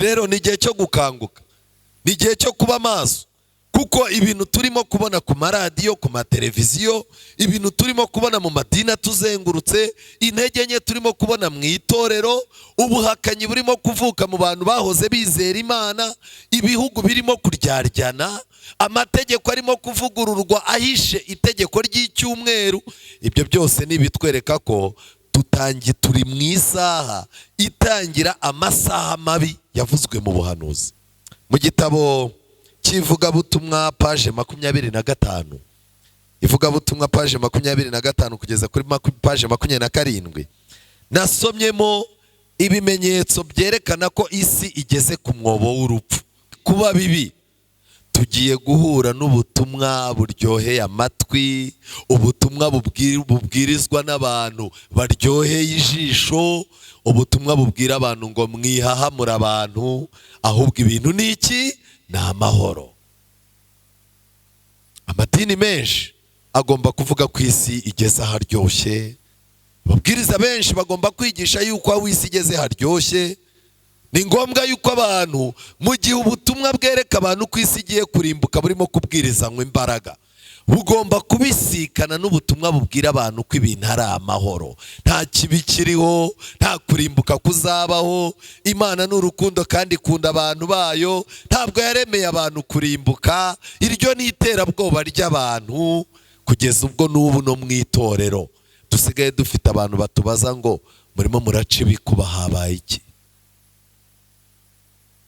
Iki rero ni igihe cyo gukanguka, ni igihe cyo kuba maso, kuko ibintu turimo kubona ku maradiyo, ku mateleviziyo, ibintu turimo kubona mu madini atuzengurutse, intege nke turimo kubona mu itorero, ubuhakanyi burimo kuvuka mu bantu bahoze bizera Imana, ibihugu birimo kuryaryana, amategeko arimo kuvugururwa ahishe itegeko ry'icyumweru, ibyo byose ni ibitwereka ko turi mu isaha itangira amasaha mabi yavuzwe mu buhanuzi. Mu gitabo cy'ivugabutumwa page 25, ivugabutumwa page 25 kugeza kuri page 27, nasomyemo ibimenyetso byerekana ko isi igeze ku mwobo w'urupfu. Kuba bibi, tugiye guhura n'ubutumwa buryoheye amatwi, ubutumwa bubwirizwa n'abantu baryoheye ijisho, ubutumwa bubwira abantu ngo mwihahamura abantu, ahubwo ibintu ni iki? Ni amahoro. Amadini menshi agomba kuvuga ko isi igeze aharyoshye, ababwiriza benshi bagomba kwigisha yuko aho isi igeze haryoshye. Ni ngombwa yuko abantu, mu gihe ubutumwa bwereka abantu ko isi igiye kurimbuka burimo kubwirizanywa imbaraga, bugomba kubisikana n'ubutumwa bubwira abantu ko ibintu ari amahoro, nta kibi kiriho, nta kurimbuka kuzabaho, Imana ni urukundo kandi ikunda abantu bayo, ntabwo yaremeye abantu kurimbuka. Iryo ni iterabwoba ry'abantu, kugeza ubwo n'ubu no mu itorero dusigaye dufite abantu batubaza ngo murimo muraca ibikuba, habaye iki?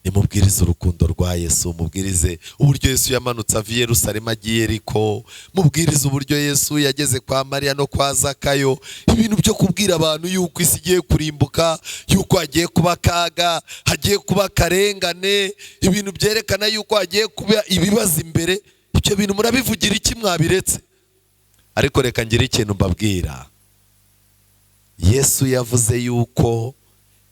Nimubwirize urukundo rwa Yesu, mubwirize uburyo Yesu yamanutse ava i Yerusalemu agiye Yeriko, mubwirize uburyo Yesu yageze kwa Mariya no kwa Zakayo. Ibintu byo kubwira abantu yuko isi igiye kurimbuka, yuko hagiye kuba akaga, hagiye kuba akarengane, ibintu byerekana yuko hagiye kuba ibibazo imbere, ibyo bintu murabivugira iki mwabiretse? Ariko reka ngire ikintu mbabwira. Yesu yavuze yuko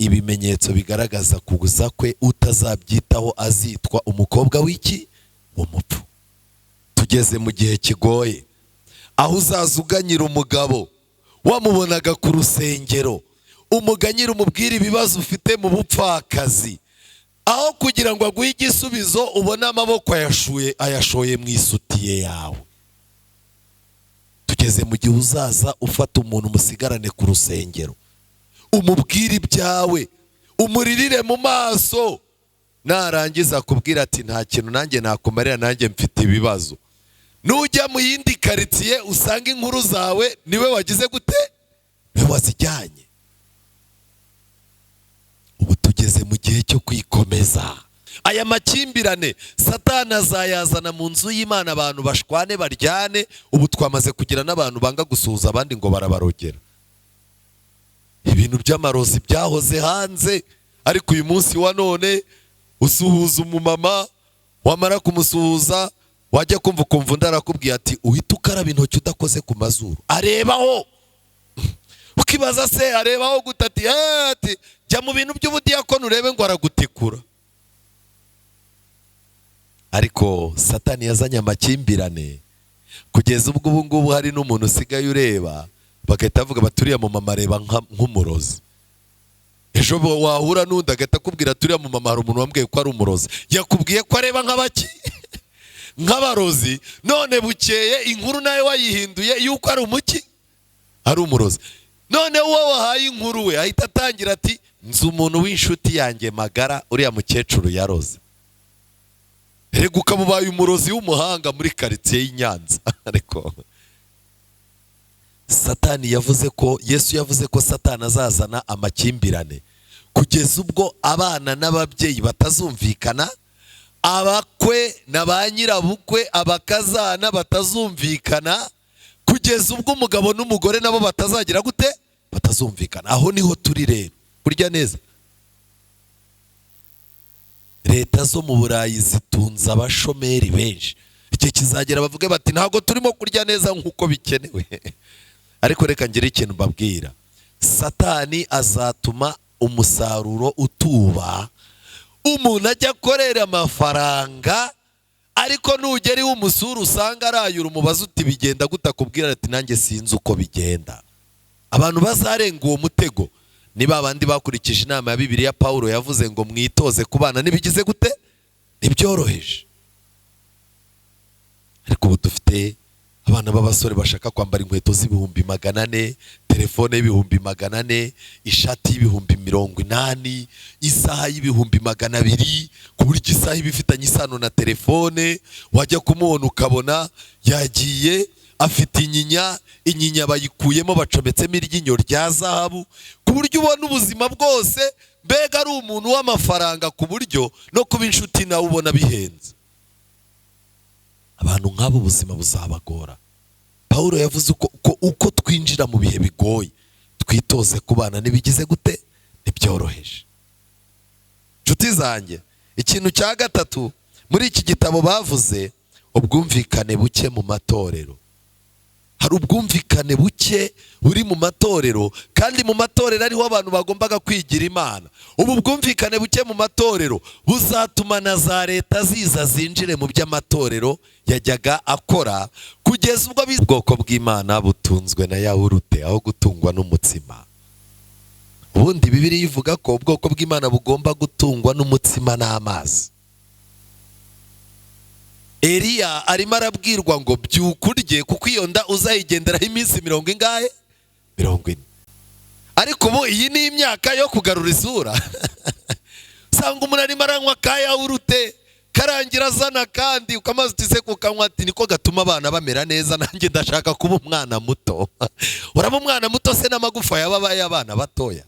ibimenyetso bigaragaza kuza kwe utazabyitaho azitwa umukobwa w'iki? W'umupfu. Tugeze mu gihe kigoye, aho uzaza uganyira umugabo wamubonaga ku rusengero, umuganyira umubwire ibibazo ufite mu bupfakazi, aho kugira ngo aguhe igisubizo ubone amaboko ayashoye mu isutiye yawe. Tugeze mu gihe uzaza ufata umuntu umusigarane ku rusengero, umubwire ibyawe, umuririre mu maso, narangiza akubwira ati nta kintu nanjye nakumarira, nanjye mfite ibibazo. Nujya mu yindi karitsiye usanga inkuru zawe niwe wagize gute? Niwe wazijyanye. Ubu tugeze mu gihe cyo kwikomeza. Aya makimbirane Satani azayazana mu nzu y'Imana, abantu bashwane baryane. Ubu twamaze kugira n'abantu banga gusuhuza abandi ngo barabarogera. Ibintu by'amarozi byahoze hanze, ariko uyu munsi wa none usuhuza umumama, wamara kumusuhuza wajya kumva ukumva undi arakubwiye ati uhita ukaraba intoki udakoze ku mazuru, arebaho. Ukibaza se arebaho gute? Ati ati jya mu bintu by'ubudiyakoni urebe ngo aragutikura. Ariko Satani yazanye amakimbirane kugeza ubwo ubu ngubu hari n'umuntu usigaye ureba bagahita bavuga bati uriya mumama areba nk'umurozi. Ejo wahura n'undi agahita akubwira ati uriya mumama hari umuntu wambwiye ko ari umurozi. Yakubwiye ko areba nk'abaki? Nk'abarozi. None bukeye inkuru nawe wayihinduye yuko ari umuki? Ari umurozi. None uwo wahaye inkuru we ahita atangira ati nzi umuntu w'inshuti yanjye magara uriya mukecuru yaroze. Rega ukaba ubaye umurozi w'umuhanga muri karitsiye y'i Nyanza. Ariko Satani yavuze ko, Yesu yavuze ko Satani azazana amakimbirane kugeza ubwo abana n'ababyeyi batazumvikana, abakwe na ba nyirabukwe, abakazana batazumvikana, kugeza ubwo umugabo n'umugore nabo batazagira gute? Batazumvikana. Aho niho turi rero. Kurya neza, leta zo mu Burayi zitunze abashomeri benshi. Igihe kizagera bavuge bati ntabwo turimo kurya neza nk'uko bikenewe. Ariko reka ngire ikintu mbabwira. Satani azatuma umusaruro utuba, umuntu ajya akorera amafaranga, ariko nugera iwe umusura usanga arayura, umubaza uti bigenda gute, akubwira ati nanjye sinzi uko bigenda. Abantu bazarenga uwo mutego Ni ba bandi bakurikije inama ya Bibiliya Pawulo yavuze ngo mwitoze kubana n'ibigize gute? Ntibyoroheje. Ariko ubu dufite abana b'abasore bashaka kwambara inkweto z'ibihumbi 400, telefone y'ibihumbi 400, ishati y'ibihumbi 80, isaha y'ibihumbi 200, ku buryo isaha iba ifitanye isano na telefone. Wajya kumubona ukabona yagiye afite inyinya, inyinya bayikuyemo bacometsemo iryinyo rya zahabu, ku buryo ubona ubuzima bwose mbega ari umuntu w'amafaranga, ku buryo no kuba inshuti nawe ubona bihenze. Abantu nk'abo ubuzima buzabagora. Pawulo yavuze uko twinjira mu bihe bigoye, twitoze kubana n'ibigize gute? Ntibyoroheje. Inshuti zanjye, ikintu cya gatatu muri iki gitabo bavuze, ubwumvikane buke mu matorero. Hari ubwumvikane buke buri mu matorero, kandi mu matorero ariho abantu bagombaga kwigira Imana. Ubu bwumvikane buke mu matorero buzatuma na za leta ziza zinjire mu by'amatorero yajyaga akora, kugeza ubwo ubwoko bw'Imana butunzwe na yawurute aho gutungwa n'umutsima. Ubundi Bibiliya ivuga ko ubwoko bw'Imana bugomba gutungwa n'umutsima n'amazi. Eliya arimo arabwirwa ngo byuka urye, kuko iyo nda uzayigenderaho iminsi mirongo ingahe? 40. Ariko ubu iyi ni imyaka yo kugarura isura. Usanga umuntu arimo aranywa ka yawurute, karangira azana kandi ukamaze utise kukanywa, ati niko gatuma abana bamera neza, nanjye ndashaka kuba umwana muto. Uraba umwana muto se n'amagufa yaba ay'abana batoya?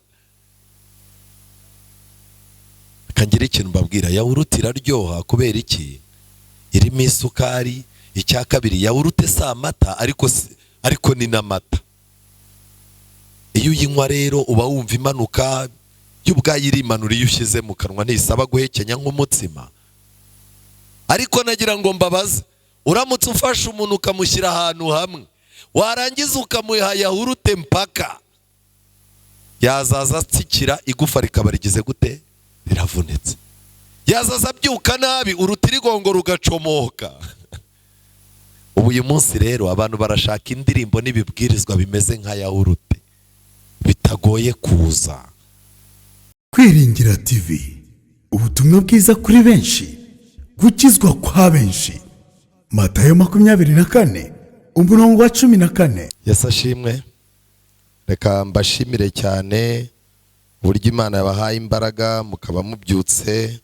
Kangira ikintu mbabwira, yawurute iraryoha kubera iki? Irimo isukari. Icya kabiri, yawurute si amata, ariko ni n'amata. Iyo uyinywa rero uba wumva imanuka, yo ubwayo irimanura iyo ushyize mu kanwa, ntisaba guhekenya nk'umutsima. Ariko nagira ngo mbabaze, uramutse ufashe umuntu ukamushyira ahantu hamwe, warangiza ukamuha yawurute mpaka, yazaza atsikira igufa rikaba rigize gute? Riravunitse. Yazaza abyuka nabi, urutirigongo rugacomoka. Ubu uyu munsi rero abantu barashaka indirimbo n'ibibwirizwa bimeze nka yawurute, bitagoye kuza. Kwiringira TV, ubutumwa bwiza kuri benshi, gukizwa kwa benshi. Matayo 24 umurongo wa 14. Yesu ashimwe. Reka mbashimire cyane uburyo Imana yabahaye imbaraga mukaba mubyutse,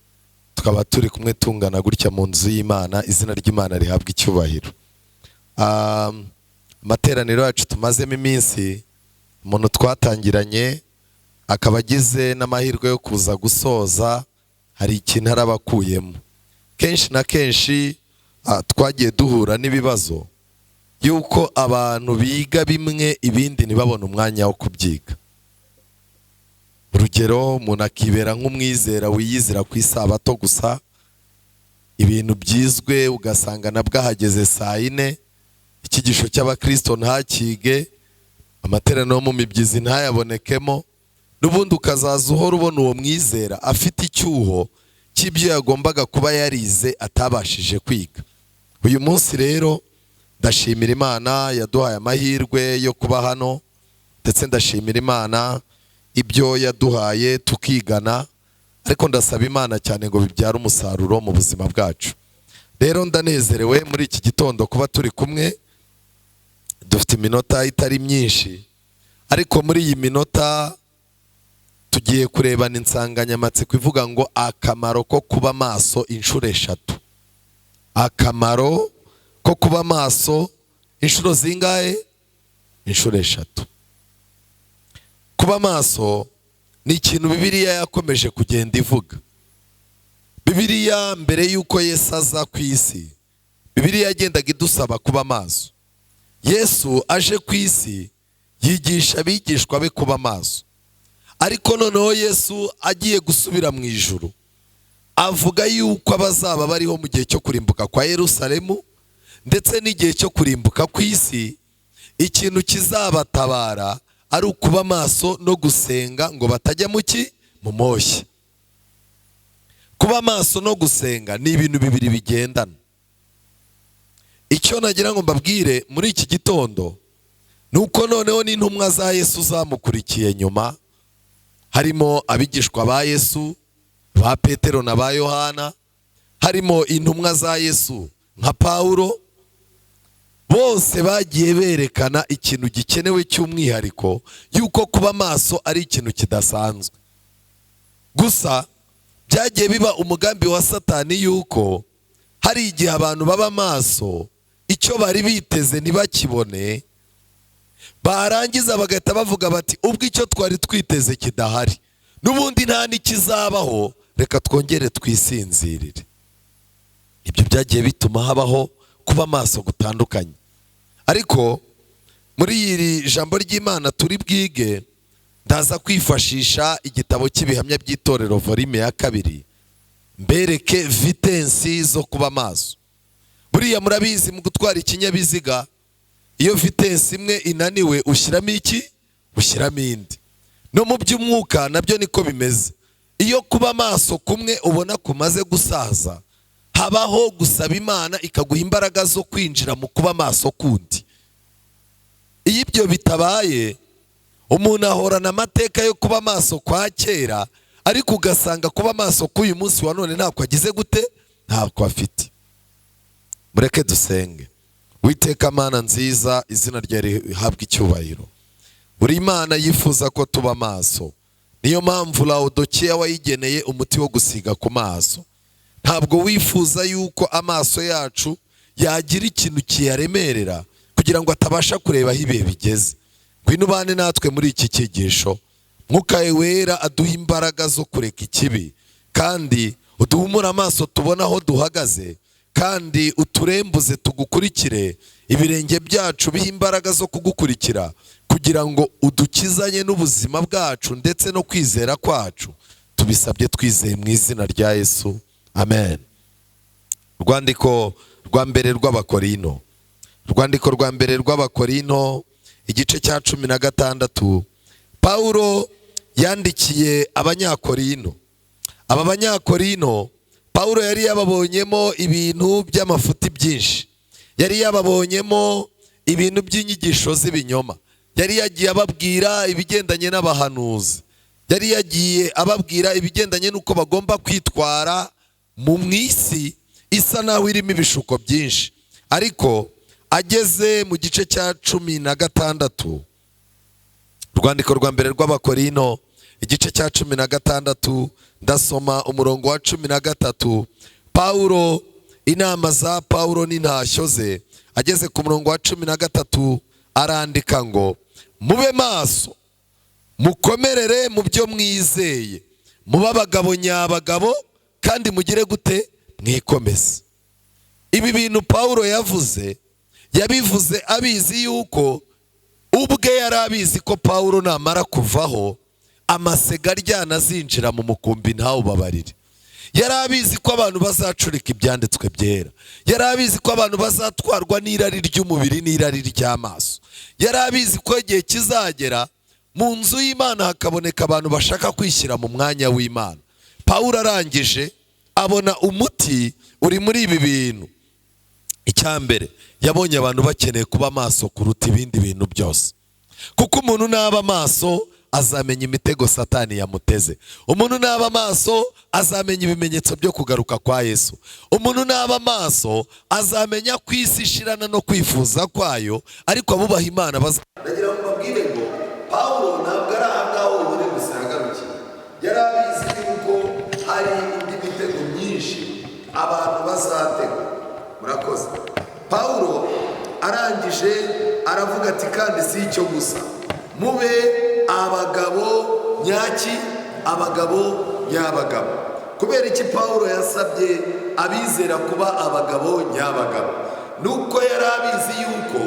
tukaba turi kumwe tungana gutya mu nzu y'Imana. Izina ry'Imana rihabwa icyubahiro. Amateraniro yacu tumazemo iminsi, umuntu twatangiranye akaba agize n'amahirwe yo kuza gusoza, hari ikintu arabakuyemo. Kenshi na kenshi twagiye duhura n'ibibazo yuko abantu biga bimwe ibindi ntibabone umwanya wo kubyiga. Urugero, umuntu akibera nk'umwizera wiyizira ku isabato gusa, ibintu byizwe ugasanga nabwo ahageze saa 4, icyigisho cy'abakristo ntakige, amateraniro yo mu mibyizi ntayabonekemo, n'ubundi ukazaza uhora ubona uwo mwizera afite icyuho cy'ibyo yagombaga kuba yarize atabashije kwiga. Uyu munsi rero ndashimira Imana yaduhaye amahirwe yo kuba hano, ndetse ndashimira Imana ibyo yaduhaye tukigana, ariko ndasaba Imana cyane ngo bibyare umusaruro mu buzima bwacu. Rero ndanezerewe muri iki gitondo kuba turi kumwe. Dufite iminota itari myinshi, ariko muri iyi minota tugiye kurebana insanganyamatsiko ivuga ngo akamaro ko kuba maso inshuro 3. Akamaro ko kuba maso inshuro zingahe? Inshuro 3. Kuba maso ni ikintu Bibiliya yakomeje kugenda ivuga. Bibiliya mbere y'uko Yesu aza ku isi, Bibiliya yagendaga idusaba kuba maso. Yesu aje ku isi yigisha abigishwa be kuba maso. Ariko noneho Yesu agiye gusubira mu ijuru, avuga yuko abazaba bariho mu gihe cyo kurimbuka kwa Yerusalemu ndetse n'igihe cyo kurimbuka ku isi, ikintu kizabatabara ari ukuba maso no gusenga ngo batajya mu moshya. Kuba maso no gusenga ni ibintu bibiri bigendana. Icyo nagira ngo mbabwire muri iki gitondo ni uko noneho n'intumwa za Yesu zamukurikiye nyuma, Harimo abigishwa ba Yesu, ba Petero na ba Yohana, harimo intumwa za Yesu nka Pawulo. Bose bagiye berekana ikintu gikenewe cy'umwihariko, yuko kuba maso ari ikintu kidasanzwe. Gusa byagiye biba umugambi wa Satani yuko hari igihe abantu baba maso, icyo bari biteze ntibakibone, barangiza bagahita bavuga bati ubwo icyo twari twiteze kidahari, n'ubundi nta n'ikizabaho, reka twongere twisinzirire. Ibyo byagiye bituma habaho kuba maso gutandukanye. Ariko muri iri jambo ry'Imana turi bwige, ndaza kwifashisha igitabo cy'ibihamya by'itorero volume ya 2, mbereke vitesse zo kuba maso. Buriya murabizi, mu gutwara ikinyabiziga, iyo vitesse imwe inaniwe ushyiramo iki? Ushyiramo indi. No mu by'umwuka nabyo niko bimeze. Iyo kuba maso kumwe ubona kumaze gusaza, habaho gusaba Imana ikaguha imbaraga zo kwinjira mu kuba maso kundi. Iyo ibyo bitabaye, umuntu ahorana amateka yo kuba maso kwa kera, ariko ugasanga kuba maso k'uyu munsi wa none ntako agize gute, ntako afite. Mureke dusenge. Witeka Mana nziza, izina ryawe rihabwe icyubahiro. Buri Imana yifuza ko tuba maso. Niyo mpamvu Laodikiya wayigeneye umuti wo gusiga ku maso. Ntabwo wifuza yuko amaso yacu yagira ikintu kiyaremerera kugira ngo atabasha kureba aho ibihe bigeze. Ngwino ubane natwe muri iki cyigisho. Mwuka wera aduha imbaraga zo kureka ikibi, kandi uduhumure amaso tubona aho duhagaze, kandi uturembuze tugukurikire, ibirenge byacu bihe imbaraga zo kugukurikira, kugira ngo udukizanye n'ubuzima bwacu ndetse no kwizera kwacu. Tubisabye twizeye mu izina rya Yesu, amen. Urwandiko rwa mbere rw'Abakorino, urwandiko rwa mbere rw'Abakorino, igice cya 16, Pawulo yandikiye Abanyakorino. Aba Banyakorino Pawulo yari yababonyemo ibintu by'amafuti byinshi, yari yababonyemo ibintu by'inyigisho z'ibinyoma, yari yagiye ababwira ibigendanye n'abahanuzi, yari yagiye ababwira ibigendanye n'uko bagomba kwitwara mu isi isa naho irimo ibishuko byinshi. Ariko ageze mu gice cya 16, urwandiko rwa mbere rw'Abakorino igice cya 16, ndasoma umurongo wa 13. Pawulo, inama za Pawulo n'intashyo ze, ageze ku murongo wa 13 arandika ngo mube maso, mukomerere mu byo mwizeye, mube abagabo nyabagabo, kandi mugire gute? Mwikomeze. Ibi bintu Pawulo yavuze, yabivuze abizi yuko ubwe yari abizi ko Pawulo namara kuvaho amasega aryana azinjira mu mukumbi ntawubabarire. Yari abizi ko abantu bazacurika ibyanditswe byera, yari abizi ko abantu bazatwarwa n'irari ry'umubiri n'irari ry'amaso, yari abizi ko igihe kizagera mu nzu y'Imana hakaboneka abantu bashaka kwishyira mu mwanya w'Imana. Pawulo arangije abona umuti uri muri ibi bintu. Icya mbere, yabonye abantu bakeneye kuba maso kuruta ibindi bintu byose, kuko umuntu naba maso azamenya imitego Satani yamuteze. Umuntu naba maso azamenya ibimenyetso byo kugaruka kwa Yesu. Umuntu naba maso azamenya ko isi ishirana no kwifuza kwayo, ariko abubaha Imana baza. Ndagira ngo mbabwire ngo Pawulo ntabwo ari aha ngaho wenyine gusa yagarukiye, yari abizi yuko hari indi mitego myinshi abantu bazatega. Murakoze. Pawulo arangije aravuga ati kandi si icyo gusa, mube abagabo nyaki, abagabo nyabagabo. Kubera iki Pawulo yasabye abizera kuba abagabo nyabagabo? Nuko yari abizi yuko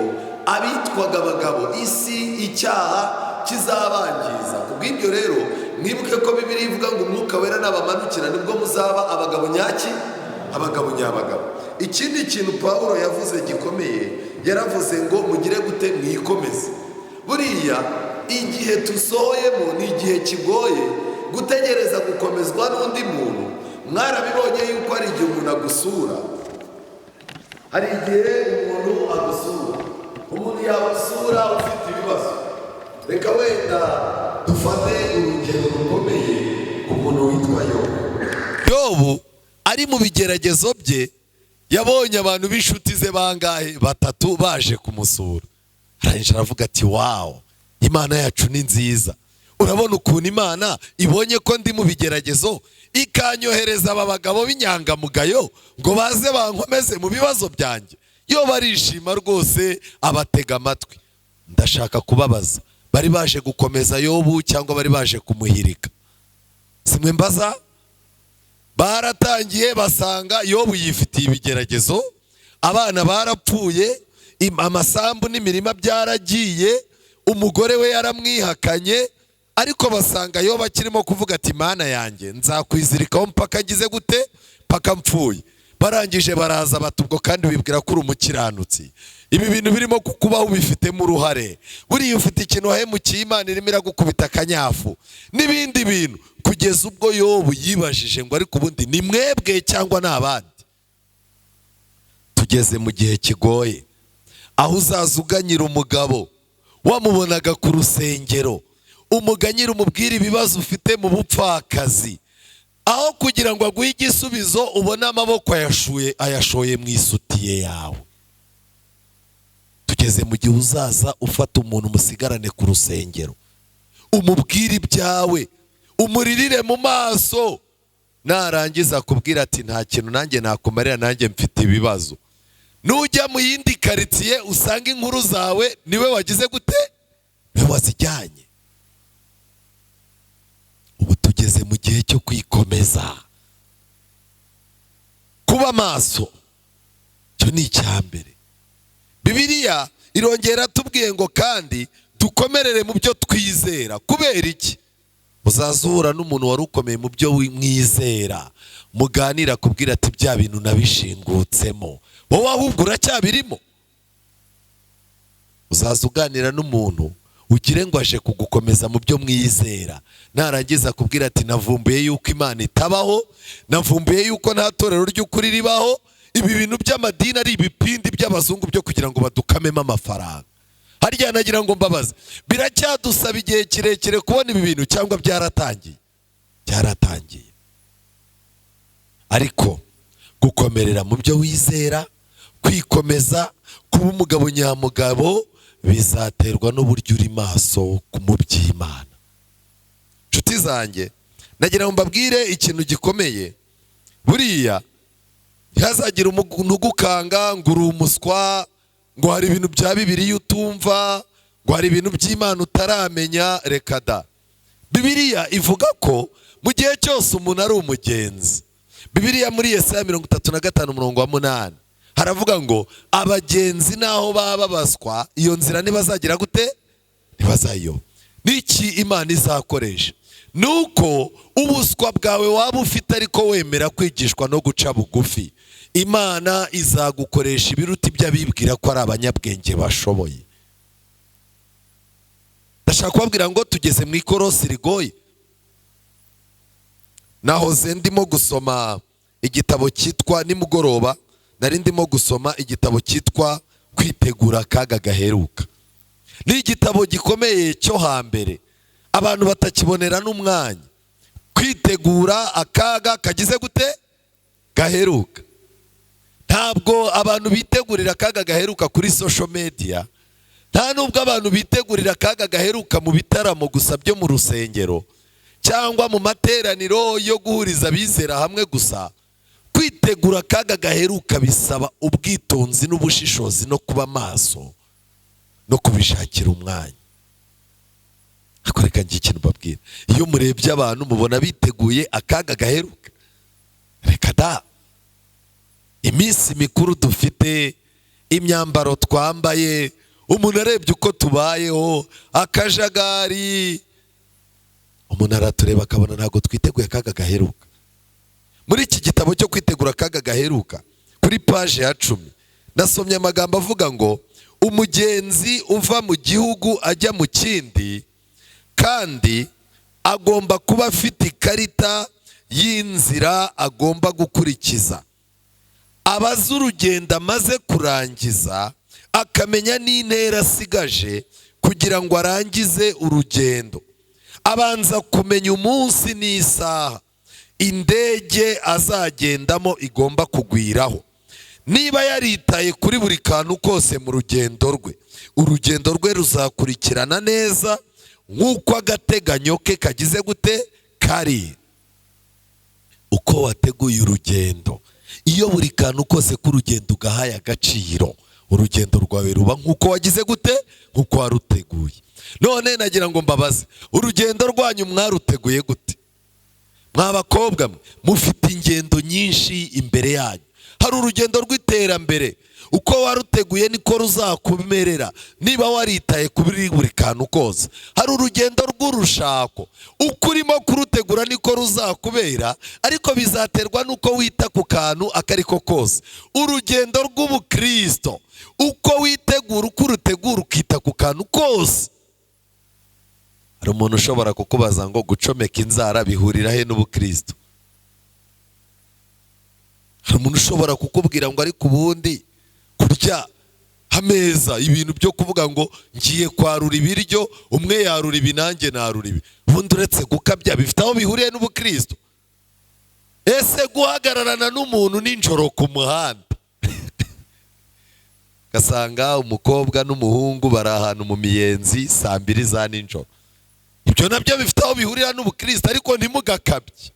abitwaga abagabo isi icyaha kizabangiza. Kubw'ibyo rero mwibuke ko Bibiliya ivuga ngo umwuka wera nabamanukira nibwo muzaba abagabo nyaki, abagabo nyabagabo. Ikindi kintu Pawulo yavuze gikomeye, yaravuze ngo mugire gute? Mwikomeze. Buriya igihe tusohoyemo ni igihe kigoye gutegereza gukomezwa n'undi muntu. Mwarabibonye yuko hari igihe umuntu agusura, hari igihe umuntu agusura, umuntu yagusura ufite ibibazo. Reka wenda Dufate urugero rukomeye ku muntu witwa Yobu. Yobu ari mu bigeragezo bye, yabonye abantu b'inshuti ze bangahe? Batatu baje kumusura. Arangije aravuga ati: "Wow, Imana yacu ni nziza. Urabona ukuntu Imana ibonye ko ndi mu bigeragezo, ikanyohereza aba bagabo b'inyangamugayo ngo baze bankomeze mu bibazo byanjye." Yo barishima rwose, abatega amatwi. Ndashaka kubabaza: bari baje gukomeza Yobu cyangwa bari baje kumuhirika? Simwe mbaza. Baratangiye basanga Yobu yifitiye ibigeragezo, abana barapfuye, amasambu n'imirima byaragiye, umugore we yaramwihakanye, ariko basanga Yobu akirimo kuvuga ati: "Mana yanjye, nzakwizirikaho mpaka ngize gute? Mpaka mpfuye." Barangije baraza bati: "Ubwo kandi wibwira ko uri umukiranutsi, ibi bintu birimo kukubaho ubifitemo uruhare. Buriya ufite ikintu wahemukiye Imana, irimo iragukubita akanyafu," n'ibindi bintu, kugeza ubwo Yobu yibajije ngo: "Ariko ubundi ni mwebwe cyangwa ni abandi?" Tugeze mu gihe kigoye, aho uzaza uganyira umugabo wamubonaga ku rusengero, umuganyira, umubwire ibibazo ufite mu bupfakazi, aho kugira ngo aguhe igisubizo ubone amaboko ayashuye, ayashoye mu isutiye yawe. Tugeze mu gihe uzaza ufata umuntu umusigarane ku rusengero, umubwire ibyawe, umuririre mu maso, narangiza akubwira ati: "Nta kintu nanjye nakumarira, nanjye mfite ibibazo." Nujya mu yindi karitsiye usanga inkuru zawe niwe wagize gute? Niwe wazijyanye. Ubu tugeze mu gihe cyo kwikomeza, kuba maso. Icyo ni icya mbere. Bibiliya irongera tubwiye ngo kandi dukomerere mu byo twizera. Kubera iki? Uzaza uhura n'umuntu wari ukomeye mu byo mwizera, muganira, akubwira ati: "Bya bintu nabishingutsemo, wowe ahubwo uracyabirimo." Uzaza uganira n'umuntu ugire ngo aje kugukomeza mu byo mwizera, narangiza akubwira ati: "Navumbuye yuko Imana itabaho, navumbuye yuko nta torero ry'ukuri ribaho, ibi bintu by'amadini ari ibipindi by'abazungu byo kugira ngo badukamemo amafaranga." Harya nagira ngo mbabaze: biracyadusaba igihe kirekire kubona ibi bintu cyangwa byaratangiye? Byaratangiye. Ariko gukomerera mu byo wizera, kwikomeza, kuba umugabo nyamugabo, bizaterwa n'uburyo uri maso mu by'Imana. Inshuti zanjye, nagira ngo mbabwire ikintu gikomeye. Buriya ntihazagire umuntu ugukanga ngo uri umuswa, ngo hari ibintu bya Bibiliya utumva, ngo hari ibintu by'Imana utaramenya. Reka da. Bibiliya ivuga ko mu gihe cyose umuntu ari umugenzi, Bibiliya muri Yesaya 35 umurongo wa 8 haravuga ngo: "Abagenzi naho baba babaswa, iyo nzira ntibazagira gute? Ntibazayiyoba." N'iki Imana izakoresha ni uko ubuswa bwawe waba ufite ariko wemera kwigishwa no guca bugufi, Imana izagukoresha ibiruta ibyo abibwira ko ari abanyabwenge bashoboye. Ndashaka kubabwira ngo tugeze mu ikorosi rigoye. Nahoze ndimo gusoma igitabo cyitwa, nimugoroba nari ndimo gusoma igitabo cyitwa "Kwitegura Akaga Gaheruka". Ni igitabo gikomeye cyo hambere, abantu batakibonera n'umwanya. Kwitegura akaga kagize gute? Gaheruka. Ntabwo abantu bitegurira akaga gaheruka kuri social media, nta nubwo abantu bitegurira akaga gaheruka mu bitaramo gusa byo mu rusengero cyangwa mu materaniro yo guhuriza abizera hamwe gusa. Kwitegura akaga gaheruka bisaba ubwitonzi n'ubushishozi no kuba maso no kubishakira umwanya. Ariko reka ngire ikintu mbabwira: iyo murebye abantu, mubona biteguye akaga gaheruka? Reka da. Iminsi mikuru dufite, imyambaro twambaye, umuntu arebye uko tubayeho, akajagari, umuntu aratureba akabona ntabwo twiteguye akaga gaheruka. Muri iki gitabo cyo kwitegura akaga gaheruka, kuri paje ya 10, nasomye amagambo avuga ngo: "Umugenzi uva mu gihugu ajya mu kindi kandi agomba kuba afite ikarita y'inzira agomba gukurikiza, abaza urugendo amaze kurangiza, akamenya n'intera asigaje kugira ngo arangize urugendo. Abanza kumenya umunsi n'isaha indege azagendamo igomba kugwiraho. Niba yaritaye kuri buri kantu kose mu rugendo rwe, urugendo rwe ruzakurikirana neza nk'uko agateganyo ke kagize gute kari. Uko wateguye urugendo, iyo buri kantu kose k'urugendo ugahaye agaciro, urugendo rwawe ruba nk'uko wagize gute, nk'uko waruteguye. None nagira ngo mbabaze, urugendo rwanyu mwaruteguye gute? Mwa bakobwa mwe mufite ingendo nyinshi imbere yanyu. Hari urugendo rw'iterambere, uko waruteguye niko ruzakumerera niba waritaye kuri buri kantu kose. Hari urugendo rw'urushako, uko urimo kurutegura niko ruzakubera, ariko bizaterwa n'uko wita ku kantu akariko kose. Urugendo rw'ubukristo, uko witegura, uko urutegura, ukita ku kantu kose. Hari umuntu ushobora kukubaza ngo gucomeka inzara bihurira he n'ubukristo? Hari umuntu ushobora kukubwira ngo ariko ubundi kurya ameza, ibintu byo kuvuga ngo ngiye kwarura ibiryo, umwe yarura ibi nanjye narura ibi, ubundi uretse gukabya bifite aho bihuriye n'ubukristo? Ese guhagararana n'umuntu nijoro ku muhanda, ugasanga umukobwa n'umuhungu bari ahantu mu miyenzi saa mbiri za nijoro, ibyo nabyo bifite aho bihurira n'ubukristo, ariko ntimugakabye.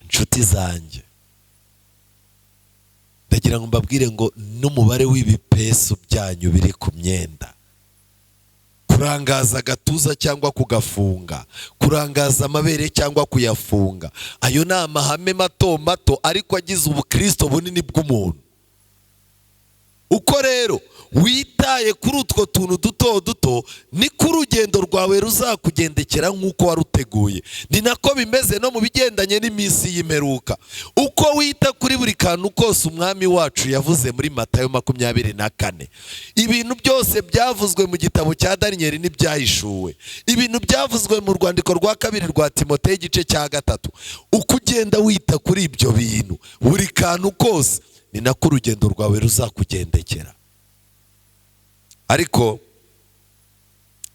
Inshuti zanjye, ndagira ngo mbabwire ngo n'umubare w'ibipesu byanyu biri ku myenda, kurangaza agatuza cyangwa kugafunga, kurangaza amabere cyangwa kuyafunga, ayo ni amahame mato mato ariko agize ubukristo bunini bw'umuntu. Uko rero witaye kuri utwo tuntu duto duto, niko urugendo rwawe ruzakugendekera nk'uko waruteguye. Ni nako bimeze no mu bigendanye n'iminsi y'imperuka. Uko wita kuri buri kantu kose umwami wacu yavuze muri Matayo 24, ibintu byose byavuzwe mu gitabo cya Daniyeli n'ibyahishuwe, ibintu byavuzwe mu rwandiko rwa 2 rwa Timoteyo igice cya 3, uko ugenda wita kuri ibyo bintu buri kantu kose, ni nako urugendo rwawe ruzakugendekera. Ariko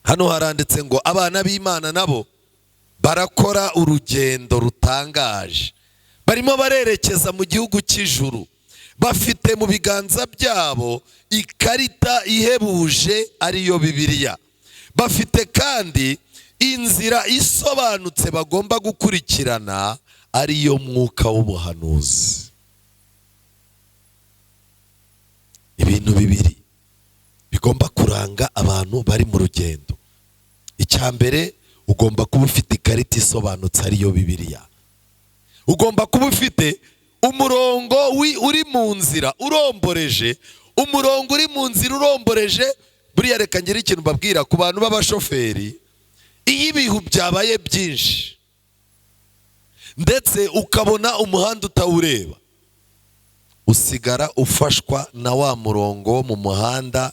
hano haranditse ngo abana b'Imana nabo barakora urugendo rutangaje, barimo barerekeza mu gihugu cy'ijuru, bafite mu biganza byabo ikarita ihebuje ariyo Bibiliya, bafite kandi inzira isobanutse bagomba gukurikirana ariyo mwuka w'ubuhanuzi. Ibintu bibiri bigomba kuranga abantu bari mu rugendo. Icya mbere, ugomba kuba ufite ikarita isobanutse ariyo Bibiliya. Ugomba kuba ufite umurongo uri mu nzira uromboreje, umurongo uri mu nzira uromboreje. Buriya reka ngire ikintu mbabwira ku bantu b'abashoferi, iyo ibihu byabaye byinshi ndetse ukabona umuhanda utawureba, usigara ufashwa na wa murongo wo mu muhanda,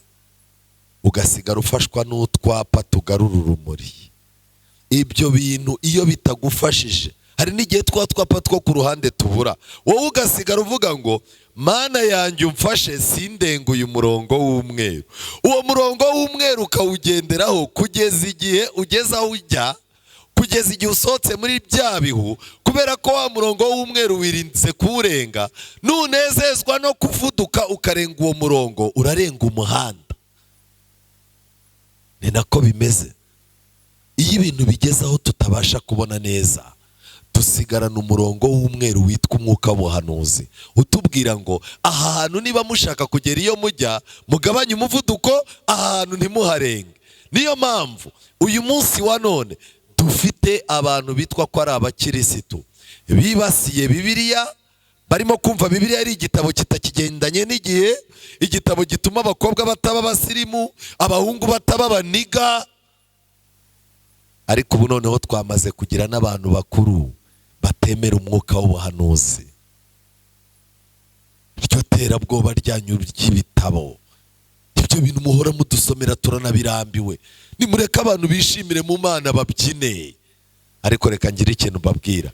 ugasigara ufashwa n'utwapa tugarura urumuri. Ibyo bintu iyo bitagufashije, hari n'igihe twa twapa two ku ruhande tubura, wowe ugasigara uvuga ngo Mana yanjye umfashe sindenguye umurongo w'umweru. Uwo murongo w'umweru ukawugenderaho kugeza igihe ugeze aho ujya, kugeza igihe usohotse muri bya bihu, kubera ko wa murongo w'umweru wirinze kuwurenga. Nunezezwa no kuvuduka ukarenga uwo murongo, urarenga umuhanda. Ni nako bimeze iyo ibintu bigeze aho tutabasha kubona neza, dusigarana umurongo w'umweru witwa umwuka w'ubuhanuzi, utubwira ngo aha hantu niba mushaka kugera iyo mujya, mugabanye umuvuduko, aha hantu ntimuharenge. Niyo mpamvu uyu munsi wa none dufite abantu bitwa ko ari abakirisitu bibasiye Bibiliya, barimo kumva Bibiliya ari igitabo kitakigendanye n'igihe, igitabo gituma abakobwa bataba abasirimu, abahungu bataba abaniga. Ariko ubu noneho twamaze kugira n'abantu bakuru batemera umwuka w'ubuhanuzi. Iryo terabwoba ryanyu ry'ibitabo, ibyo bintu muhora mudusomera turanabirambiwe. Nimureke abantu bishimire mu Mana babyine. Ariko reka ngire ikintu mbabwira,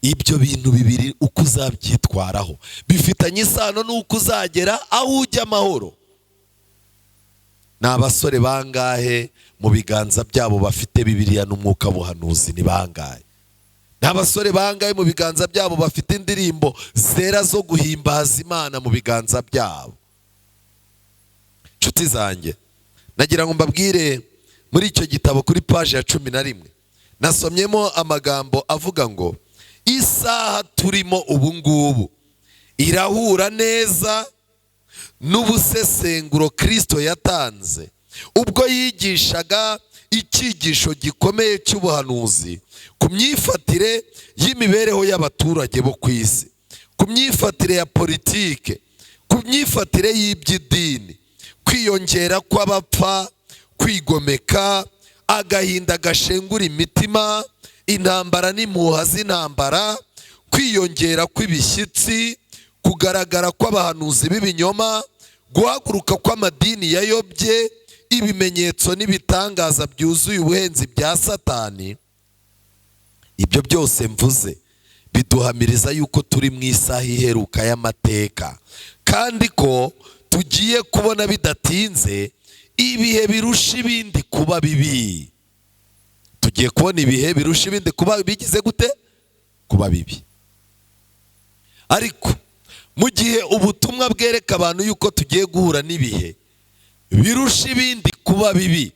ibyo bintu bibiri uko uzabyitwaraho bifitanye isano n'uko uzagera aho ujya amahoro. Ni abasore bangahe mu biganza byabo bafite Bibiliya n'umwuka buhanuzi? Ni bangahe? Ni abasore bangahe mu biganza byabo bafite indirimbo zera zo guhimbaza Imana mu biganza byabo? Inshuti zanjye, nagira ngo mbabwire, muri icyo gitabo kuri paji ya 11 nasomyemo amagambo avuga ngo isaha turimo ubu ngubu irahura neza n'ubusesenguro Kristo yatanze ubwo yigishaga icyigisho gikomeye cy'ubuhanuzi ku myifatire y'imibereho y'abaturage bo ku isi, ku myifatire ya politike, ku myifatire y'iby'idini, kwiyongera kw'abapfa, kwigomeka, agahinda gashengura imitima, intambara n'impuha z'intambara, kwiyongera kw'ibishyitsi, kugaragara kw'abahanuzi b'ibinyoma, guhaguruka kw'amadini yayobye, ibimenyetso n'ibitangaza byuzuye ubuhenzi bya Satani. Ibyo byose mvuze biduhamiriza yuko turi mu isaha iheruka y'amateka, kandi ko tugiye kubona bidatinze ibihe birusha ibindi kuba bibi. Tugiye kubona ibihe birusha ibindi kuba bigize gute? Kuba bibi. Ariko mu gihe ubutumwa bwereka abantu yuko tugiye guhura n'ibihe birusha ibindi kuba bibi,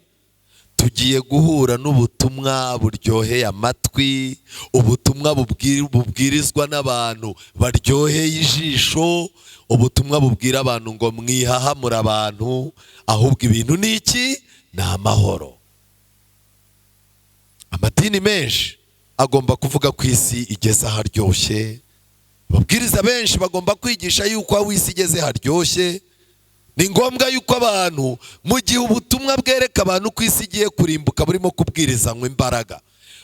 tugiye guhura n'ubutumwa buryoheye amatwi, ubutumwa bubwirizwa n'abantu baryoheye ijisho, ubutumwa bubwira abantu ngo mwihahamura abantu, ahubwo ibintu ni iki? Ni amahoro. Amadini menshi agomba kuvuga ko isi igeze aharyoshye, ababwiriza benshi bagomba kwigisha yuko aho isi igeze haryoshye. Ni ngombwa yuko abantu, mu gihe ubutumwa bwereka abantu ko isi igiye kurimbuka burimo kubwirizanywa imbaraga,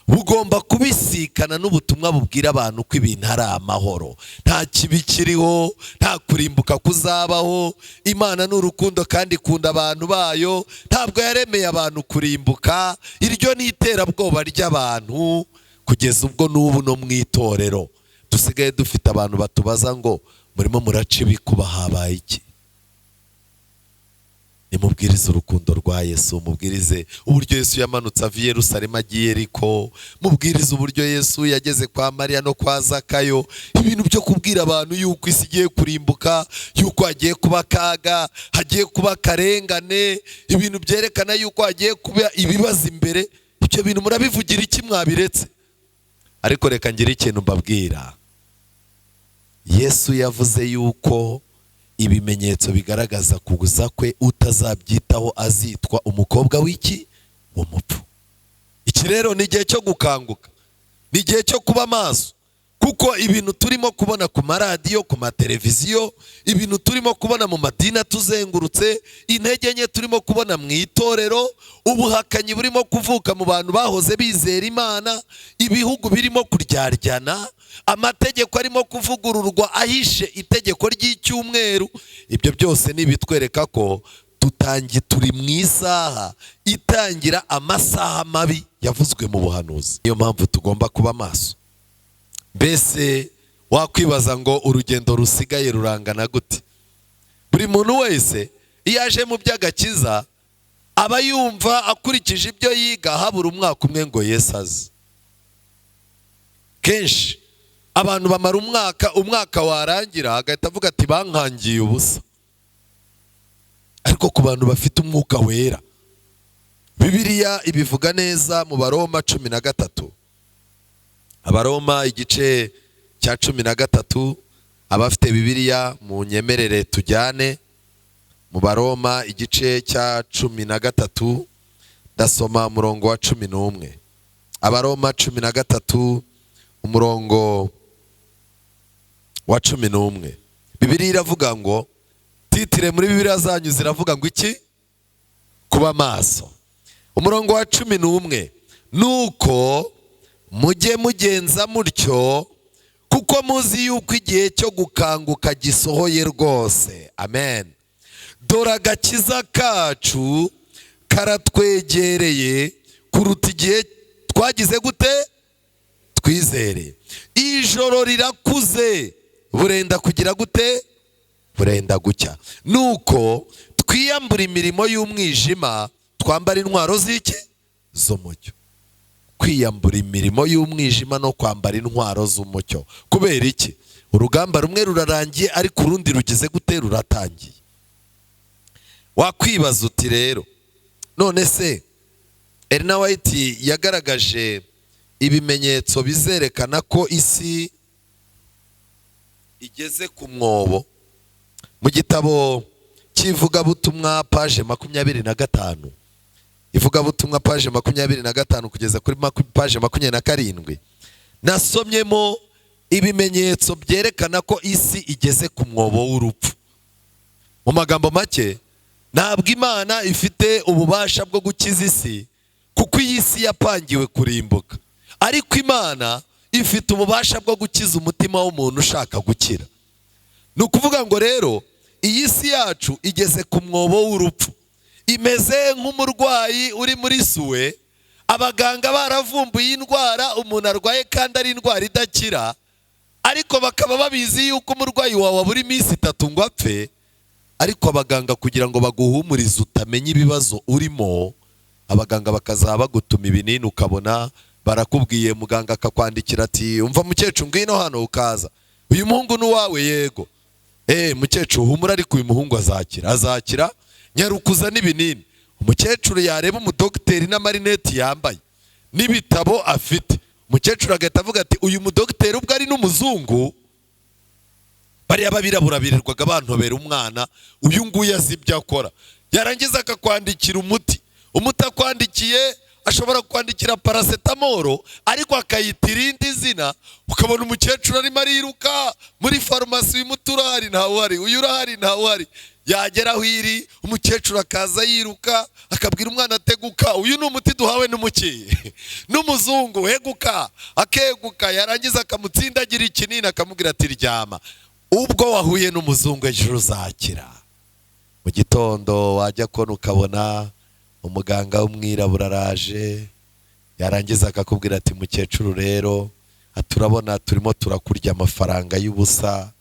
bugomba kubisikana n'ubutumwa bubwira abantu ko ibintu ari amahoro, nta kibi kiriho, nta kurimbuka kuzabaho, Imana ni urukundo kandi ikunda abantu bayo, ntabwo yaremeye abantu kurimbuka. Iryo ni iterabwoba ry'abantu kugeza ubwo n'ubu no mu itorero dusigaye dufite abantu batubaza ngo murimo muraca ibikuba, habaye iki? Nimubwirize urukundo rwa Yesu, mubwirize uburyo Yesu yamanutse ava i Yerusalemu agiye Yeriko, mubwirize uburyo Yesu yageze kwa Mariya no kwa Zakayo. Ibintu byo kubwira abantu yuko isi igiye kurimbuka, yuko hagiye kuba akaga, hagiye kuba akarengane, ibintu byerekana yuko hagiye kuba ibibazo imbere, ibyo bintu murabivugira iki mwabiretse? Ariko reka ngire ikintu mbabwira. Yesu yavuze yuko ibimenyetso bigaragaza kuza kwe utazabyitaho azitwa umukobwa w'iki? W'umupfu. Iki rero ni igihe cyo gukanguka, ni igihe cyo kuba maso, kuko ibintu turimo kubona ku maradiyo, ku mateleviziyo, ibintu turimo kubona mu madini atuzengurutse, intege nke turimo kubona mu itorero, ubuhakanyi burimo kuvuka mu bantu bahoze bizera Imana, ibihugu birimo kuryaryana, amategeko arimo kuvugururwa ahishe itegeko ry'icyumweru, ibyo byose ni ibitwereka ko turi mu isaha itangira amasaha mabi yavuzwe mu buhanuzi. Niyo mpamvu tugomba kuba maso. Mbese wakwibaza ngo urugendo rusigaye rurangana gute? Buri muntu wese iyo aje mu by'agakiza aba yumva akurikije ibyo yiga habura umwaka umwe ngo Yesu aze. Kenshi abantu bamara umwaka, umwaka warangira agahita avuga ati bankangiye ubusa. Ariko ku bantu bafite umwuka wera, Bibiliya ibivuga neza mu Baroma 13. Abaroma igice cya 13, abafite Bibiliya mu nyemerere tujyane mu Baroma igice cya 13, ndasoma umurongo wa 11. Abaroma 13 umurongo wa 11. Bibiliya iravuga ngo, titire muri Bibiliya zanyu ziravuga ngo iki? Kuba maso. Umurongo wa 11, nuko mujye mugenza mutyo, kuko muzi yuko igihe cyo gukanguka gisohoye rwose. Amen. Dore agakiza kacu karatwegereye kuruta igihe twagize gute? Twizere. Ijoro rirakuze, burenda kugira gute? Burenda gucya. Nuko Twiyambure imirimo y'umwijima, twambara intwaro z'iki? Z'umucyo. Kwiyambura imirimo y'umwijima no kwambara intwaro z'umucyo. Kubera iki? Urugamba rumwe rurarangiye, ariko urundi rugize gute? Ruratangiye. Wakwibaza uti rero none se Elena White yagaragaje ibimenyetso bizerekana ko isi igeze ku mwobo. Mu gitabo cy'ivugabutumwa page 25, ivugabutumwa page 25 kugeza kuri page 27, nasomyemo ibimenyetso byerekana ko isi igeze ku mwobo w'urupfu. Mu magambo make, ntabwo Imana ifite ububasha bwo gukiza isi, kuko iyi si yapangiwe kurimbuka, ariko Imana ifite ububasha bwo gukiza umutima w'umuntu ushaka gukira. Ni ukuvuga ngo rero iyi si yacu igeze ku mwobo w'urupfu, imeze nk'umurwayi uri muri soins, abaganga baravumbuye indwara umuntu arwaye kandi ari indwara idakira, ariko bakaba babizi yuko umurwayi wawe abura iminsi 3 ngo apfe. Ariko abaganga kugira ngo baguhumurize utamenya ibibazo urimo, abaganga bakazaba bagutuma ibinini, ukabona barakubwiye, muganga akakwandikira ati umva mukecuru ngwino hano, ukaza, uyu muhungu ni uwawe? Yego. Mukecuru humura, ariko uyu muhungu azakira, azakira, nyarukuza n'ibinini. Umukecuru yareba umudogiteri n'amarineti yambaye n'ibitabo afite, umukecuru agahita avuga ati uyu mudogiteri ubwo ari n'umuzungu, bariya babirabura birirwaga bantobera umwana, uyu nguyu azi ibyo akora. Yarangiza akakwandikira umuti, umuti akwandikiye ashobora kwandikira paracetamol ariko akayita irindi zina, ukabona umukecuru arimo ariruka muri farumasi, uyu muti urahari? Ntawuhari. Uyu urahari? Ntawuhari. Yagera aho iri, umukecuru akaza yiruka, akabwira umwana ateguka, uyu ni umuti duhawe n'umuki? N'umuzungu, weguka. Akeguka, yarangiza akamutsindagira ikinini, akamubwira ati ryama, ubwo wahuye n'umuzungu ejo uzakira. Mu gitondo wajya kubona ukabona umuganga w'umwirabura araje, yarangiza akakubwira ati mukecuru rero turabona turimo turakurya amafaranga y'ubusa,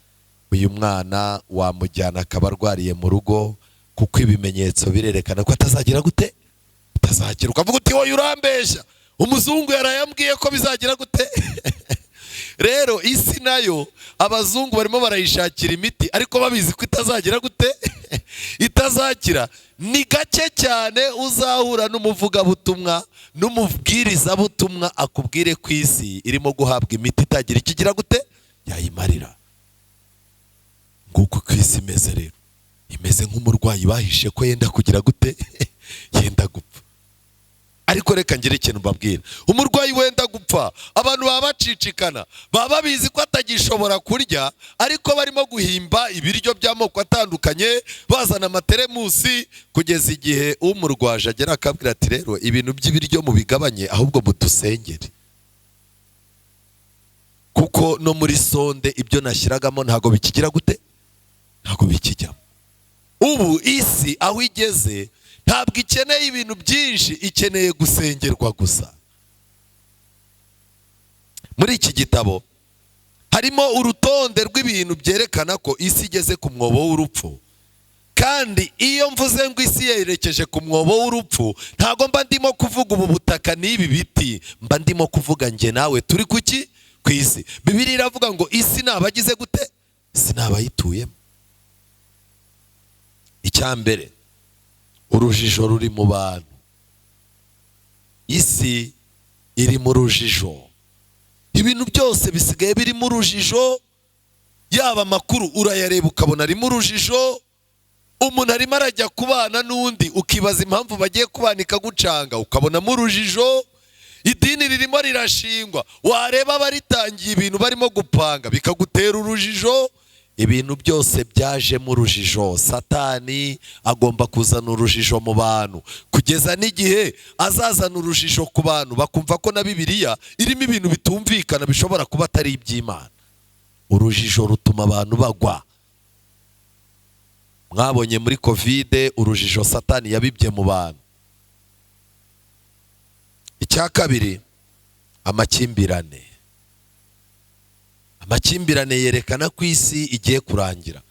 uyu mwana wamujyana akaba arwariye mu rugo, kuko ibimenyetso birerekana ko atazagira gute? Atazakira. Ukavuga uti wowe urambeshya, umuzungu yarayambwiye ko bizagira gute? Rero isi nayo abazungu barimo barayishakira imiti, ariko babizi ko itazagira gute? Itazakira. Ni gake cyane uzahura n'umuvugabutumwa n'umubwirizabutumwa akubwire ku isi irimo guhabwa imiti itagira ikigira gute yayimarira. Nguko ku isi imeze rero, imeze nk'umurwayi bahishe ko yenda kugira gute? Yenda gupfa. Ariko reka ngire ikintu mbabwira, umurwayi wenda gupfa abantu baba bacicikana, baba babizi ko atagishobora kurya, ariko barimo guhimba ibiryo by'amoko atandukanye, bazana amateremusi, kugeza igihe umurwaje agera akabwira ati rero ibintu by'ibiryo mubigabanye, ahubwo mudusengere, kuko no muri sonde ibyo nashyiragamo ntabwo bikigira gute? Ntabwo bikijyamo. Ubu isi aho igeze ntabwo ikeneye ibintu byinshi, ikeneye gusengerwa gusa. Muri iki gitabo harimo urutonde rw'ibintu byerekana ko isi igeze ku mwobo w'urupfu. Kandi iyo mvuze ngo isi yerekeje ku mwobo w'urupfu, ntabwo mba ndimo kuvuga ubu butaka n'ibi biti, mba ndimo kuvuga njye nawe turi kuki? Ku isi. Bibiliya iravuga ngo isi ni abagize gute? Isi ni abayituyemo. Icya mbere, urujijo ruri mu bantu. Isi iri mu rujijo, ibintu byose bisigaye biri mu rujijo, yaba amakuru urayareba ukabona arimo urujijo, umuntu arimo arajya kubana n'undi ukibaza impamvu bagiye kubana ikagucanga, ukabonamo urujijo. Idini ririmo rirashingwa, wareba abaritangiye ibintu barimo gupanga bikagutera urujijo. Ibintu byose byajemo urujijo. Satani agomba kuzana urujijo mu bantu, kugeza n'igihe azazana urujijo ku bantu bakumva ko na Bibiliya irimo ibintu bitumvikana bishobora kuba atari iby'Imana. Urujijo rutuma abantu bagwa. Mwabonye muri Covid urujijo Satani yabibye mu bantu. Icya kabiri, amakimbirane. Amakimbirane yerekana ko isi igiye kurangira.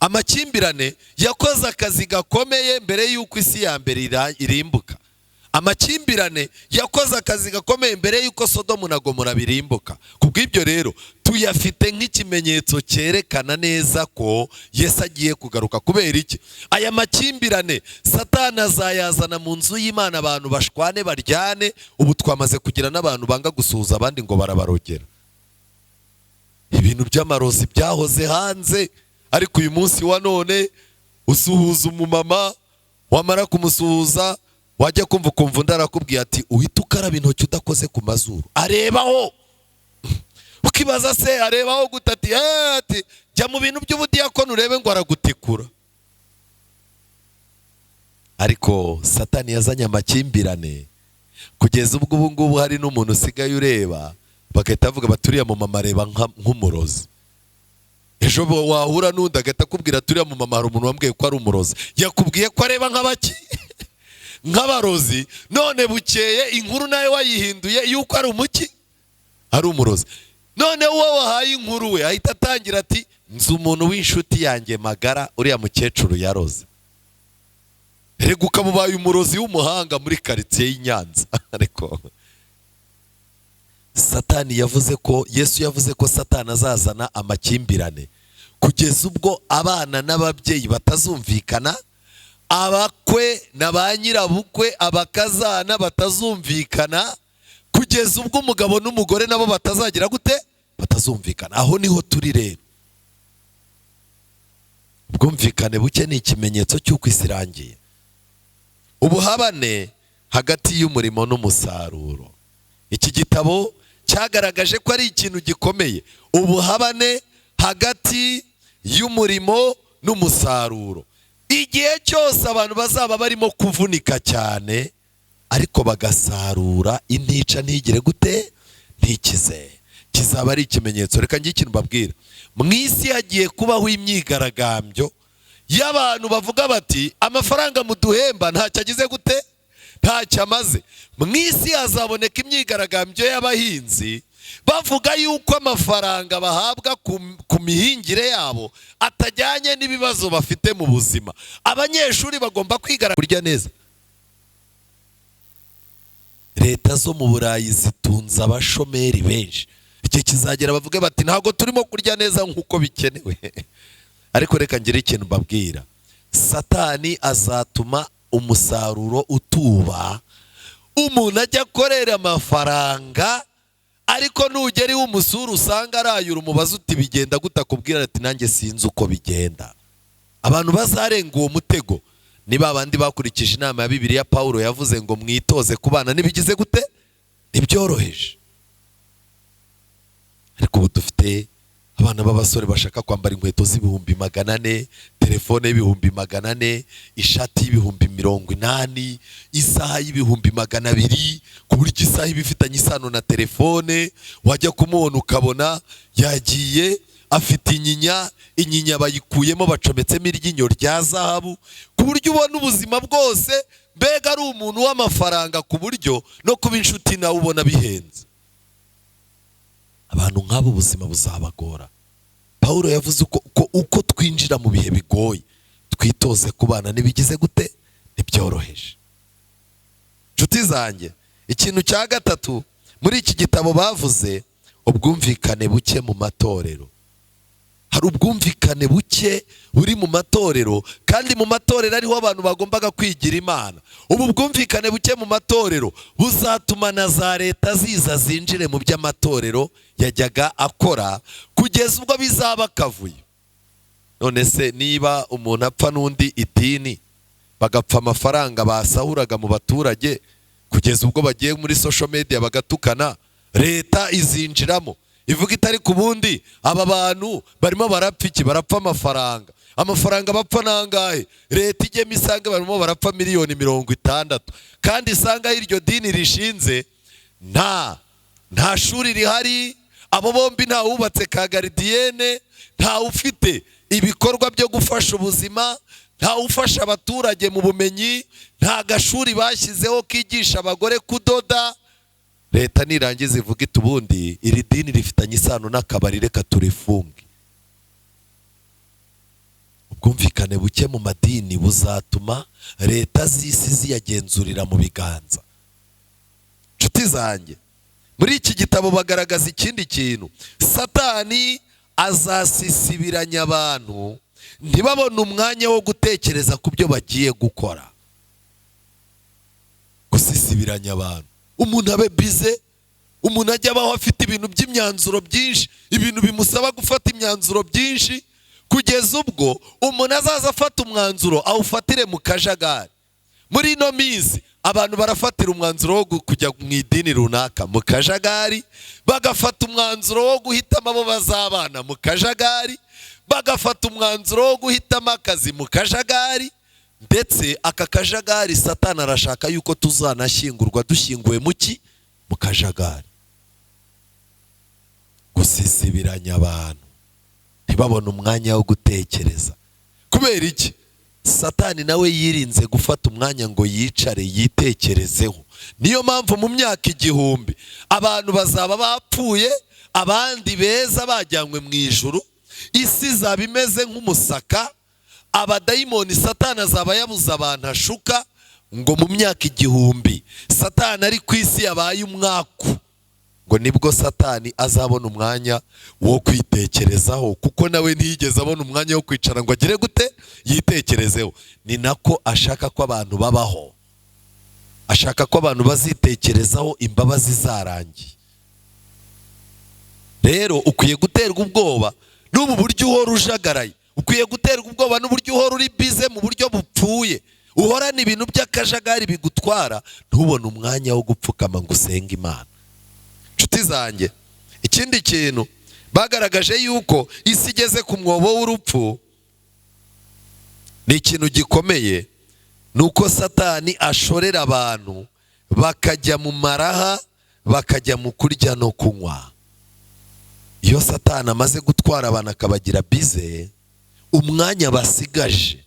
Amakimbirane yakoze akazi gakomeye mbere y'uko isi ya mbere irimbuka. Amakimbirane yakoze akazi gakomeye mbere y'uko Sodomu na Gomora birimbuka. Kubw'ibyo rero tuyafite nk'ikimenyetso cyerekana neza ko Yesu agiye kugaruka. Kubera iki? Aya makimbirane Satani azayazana mu nzu y'Imana, abantu bashwane baryane. Ubu twamaze kugira n'abantu banga gusuhuza abandi ngo barabarogera. Ibintu by'amarozi byahoze hanze, ariko uyu munsi wa none usuhuza umumama, wamara kumusuhuza wajya kumva ukumva undi arakubwiye ati uhita ukaraba intoki udakoze ku mazuru. Arebaho, ukibaza se arebaho gute? Ati ati jya mu bintu by'ubudiyakoni urebe ngo aragutikura. Ariko Satani yazanye amakimbirane kugeza ubwo ubu ngubu hari n'umuntu usigaye ureba bagahita bavuga bati uriya mumama areba nk'umurozi. Ejo wahura n'undi agahita akubwira ati uriya mumama hari umuntu wambwiye ko ari umurozi. Yakubwiye ko areba nk'abaki? Nk'abarozi. None bukeye inkuru nawe wayihinduye yuko ari umuki? Ari umurozi. None uwo wahaye inkuru we ahita atangira ati nzi umuntu w'inshuti yanjye magara uriya mukecuru yaroze. Rega ukaba ubaye umurozi w'umuhanga muri karitsiye y'i Nyanza. Ariko Satani yavuze ko, Yesu yavuze ko Satani azazana amakimbirane kugeza ubwo abana n'ababyeyi batazumvikana, abakwe na ba nyirabukwe, abakazana batazumvikana, kugeza ubwo umugabo n'umugore nabo batazagira gute? Batazumvikana. Aho niho turi rero. Ubwumvikane buke ni ikimenyetso cy'uko isi irangiye. Ubuhabane hagati y'umurimo n'umusaruro. Iki gitabo cyagaragaje ko ari ikintu gikomeye, ubuhabane hagati y'umurimo n'umusaruro. Igihe cyose abantu bazaba barimo kuvunika cyane ariko bagasarura intica ntigire gute? Ntikize, kizaba ari ikimenyetso. Reka ngire ikintu mbabwira. Mu isi hagiye kubaho imyigaragambyo y'abantu bavuga bati amafaranga muduhemba ntacyo agize gute? Ntacyo amaze. Mu isi hazaboneka imyigaragambyo y'abahinzi bavuga yuko amafaranga bahabwa ku mihingire yabo atajyanye n'ibibazo bafite mu buzima. Abanyeshuri bagomba kwigaragambya kurya neza. Leta zo mu Burayi zitunze abashomeri benshi. Igihe kizagera bavuge bati ntabwo turimo kurya neza nk'uko bikenewe. Ariko reka ngire ikintu mbabwira. Satani azatuma umusaruro utuba, umuntu ajya akorera amafaranga, ariko nugera iwe umusura usanga arayura, umubaza uti bigenda gute? Akubwira ati nanjye sinzi uko bigenda. Abantu bazarenga uwo mutego ni ba bandi bakurikije inama ya Bibiliya Pawulo yavuze ngo mwitoze kubana n'ibigize gute? Ntibyoroheje. Ariko ubu dufite abana b'abasore bashaka kwambara inkweto z'ibihumbi 400, telefone y'ibihumbi 400, ishati y'ibihumbi 80, isaha y'ibihumbi 200, ku buryo isaha iba ifitanye isano na telefone. Wajya kumubona ukabona yagiye afite inyinya, inyinya bayikuyemo bacometsemo iryinyo rya zahabu, ku buryo ubona ubuzima bwose mbega ari umuntu w'amafaranga, ku buryo no kuba inshuti nawe ubona bihenze. Abantu nk'abo ubuzima buzabagora. Pawulo yavuze uko twinjira mu bihe bigoye twitoze kubana n'ibigize gute? Ntibyoroheje. Nshuti zanjye, ikintu cya gatatu muri iki gitabo bavuze, ubwumvikane buke mu matorero. Hari ubwumvikane buke buri mu matorero, kandi mu matorero ariho abantu bagombaga kwigira Imana. Ubu bwumvikane buke mu matorero buzatuma na za leta ziza zinjire mu by'amatorero yajyaga akora, kugeza ubwo bizaba akavuyo. None se niba umuntu apfa n'undi idini, bagapfa amafaranga basahuraga mu baturage, kugeza ubwo bagiye muri social media bagatukana, leta izinjiramo ivuga itari ku bundi aba bantu barimo barapfa iki? Barapfa amafaranga. Amafaranga bapfa nangahe? Leta ijyemo isange barimo barapfa miliyoni 60, kandi isanga iryo dini rishinze nta shuri rihari, abo bombi nta wubatse ka garidiyene, nta ufite ibikorwa byo gufasha ubuzima, nta ufasha abaturage mu bumenyi, nta gashuri bashyizeho kigisha abagore kudoda. Leta nirangiza ivuga iti ubundi iri dini rifitanye isano n'akabari, reka turifunge. Ubwumvikane buke mu madini buzatuma leta z'isi ziyagenzurira mu biganza. Nshuti zanjye, muri iki gitabo bagaragaza ikindi kintu. Satani azasisibiranya abantu ntibabone umwanya wo gutekereza ku byo bagiye gukora. Gusisibiranya abantu, umuntu abe busy, umuntu ajya abaho afite ibintu by'imyanzuro byinshi, ibintu bimusaba gufata imyanzuro byinshi, kugeza ubwo umuntu azaza afata umwanzuro awufatire mu kajagari. Muri ino minsi abantu barafatira umwanzuro wo kujya mu idini runaka mu kajagari, bagafata umwanzuro wo guhitamo abo bazabana mu kajagari, bagafata umwanzuro wo guhitamo akazi mu kajagari. Ndetse aka kajagari Satani arashaka yuko tuzanashyingurwa dushyinguwe mu ki? Mu kajagari. Gusisibiranya abantu ntibabone umwanya wo gutekereza. Kubera iki? Satani nawe yirinze gufata umwanya ngo yicare yitekerezeho. Niyo mpamvu mu myaka 1000 abantu bazaba bapfuye, abandi beza bajyanywe mu ijuru, isi izaba imeze nk'umusaka, abadayimoni Satani azaba yabuze abantu ashuka. Ngo mu myaka 1000 Satani ari ku isi yabaye umwaku, ngo nibwo Satani azabona umwanya wo kwitekerezaho, kuko nawe ntiyigeze abona umwanya wo kwicara ngo agire gute? Yitekerezeho. Ni nako ashaka ko abantu babaho, ashaka ko abantu bazitekerezaho imbabazi zarangiye. Rero ukwiye guterwa ubwoba n'ubu buryo uhora ujagaraye, ukwiye guterwa ubwoba n'uburyo uhora uri busy mu buryo bupfuye, uhorana ibintu by'akajagari bigutwara, ntubone umwanya wo gupfukama ngo usenge Imana. Nshuti zanjye, ikindi kintu bagaragaje yuko isi igeze ku mwobo w'urupfu, ni ikintu gikomeye, ni uko Satani ashorera abantu bakajya mu maraha, bakajya mu kurya no kunywa. Iyo Satani amaze gutwara abantu akabagira busy, umwanya basigaje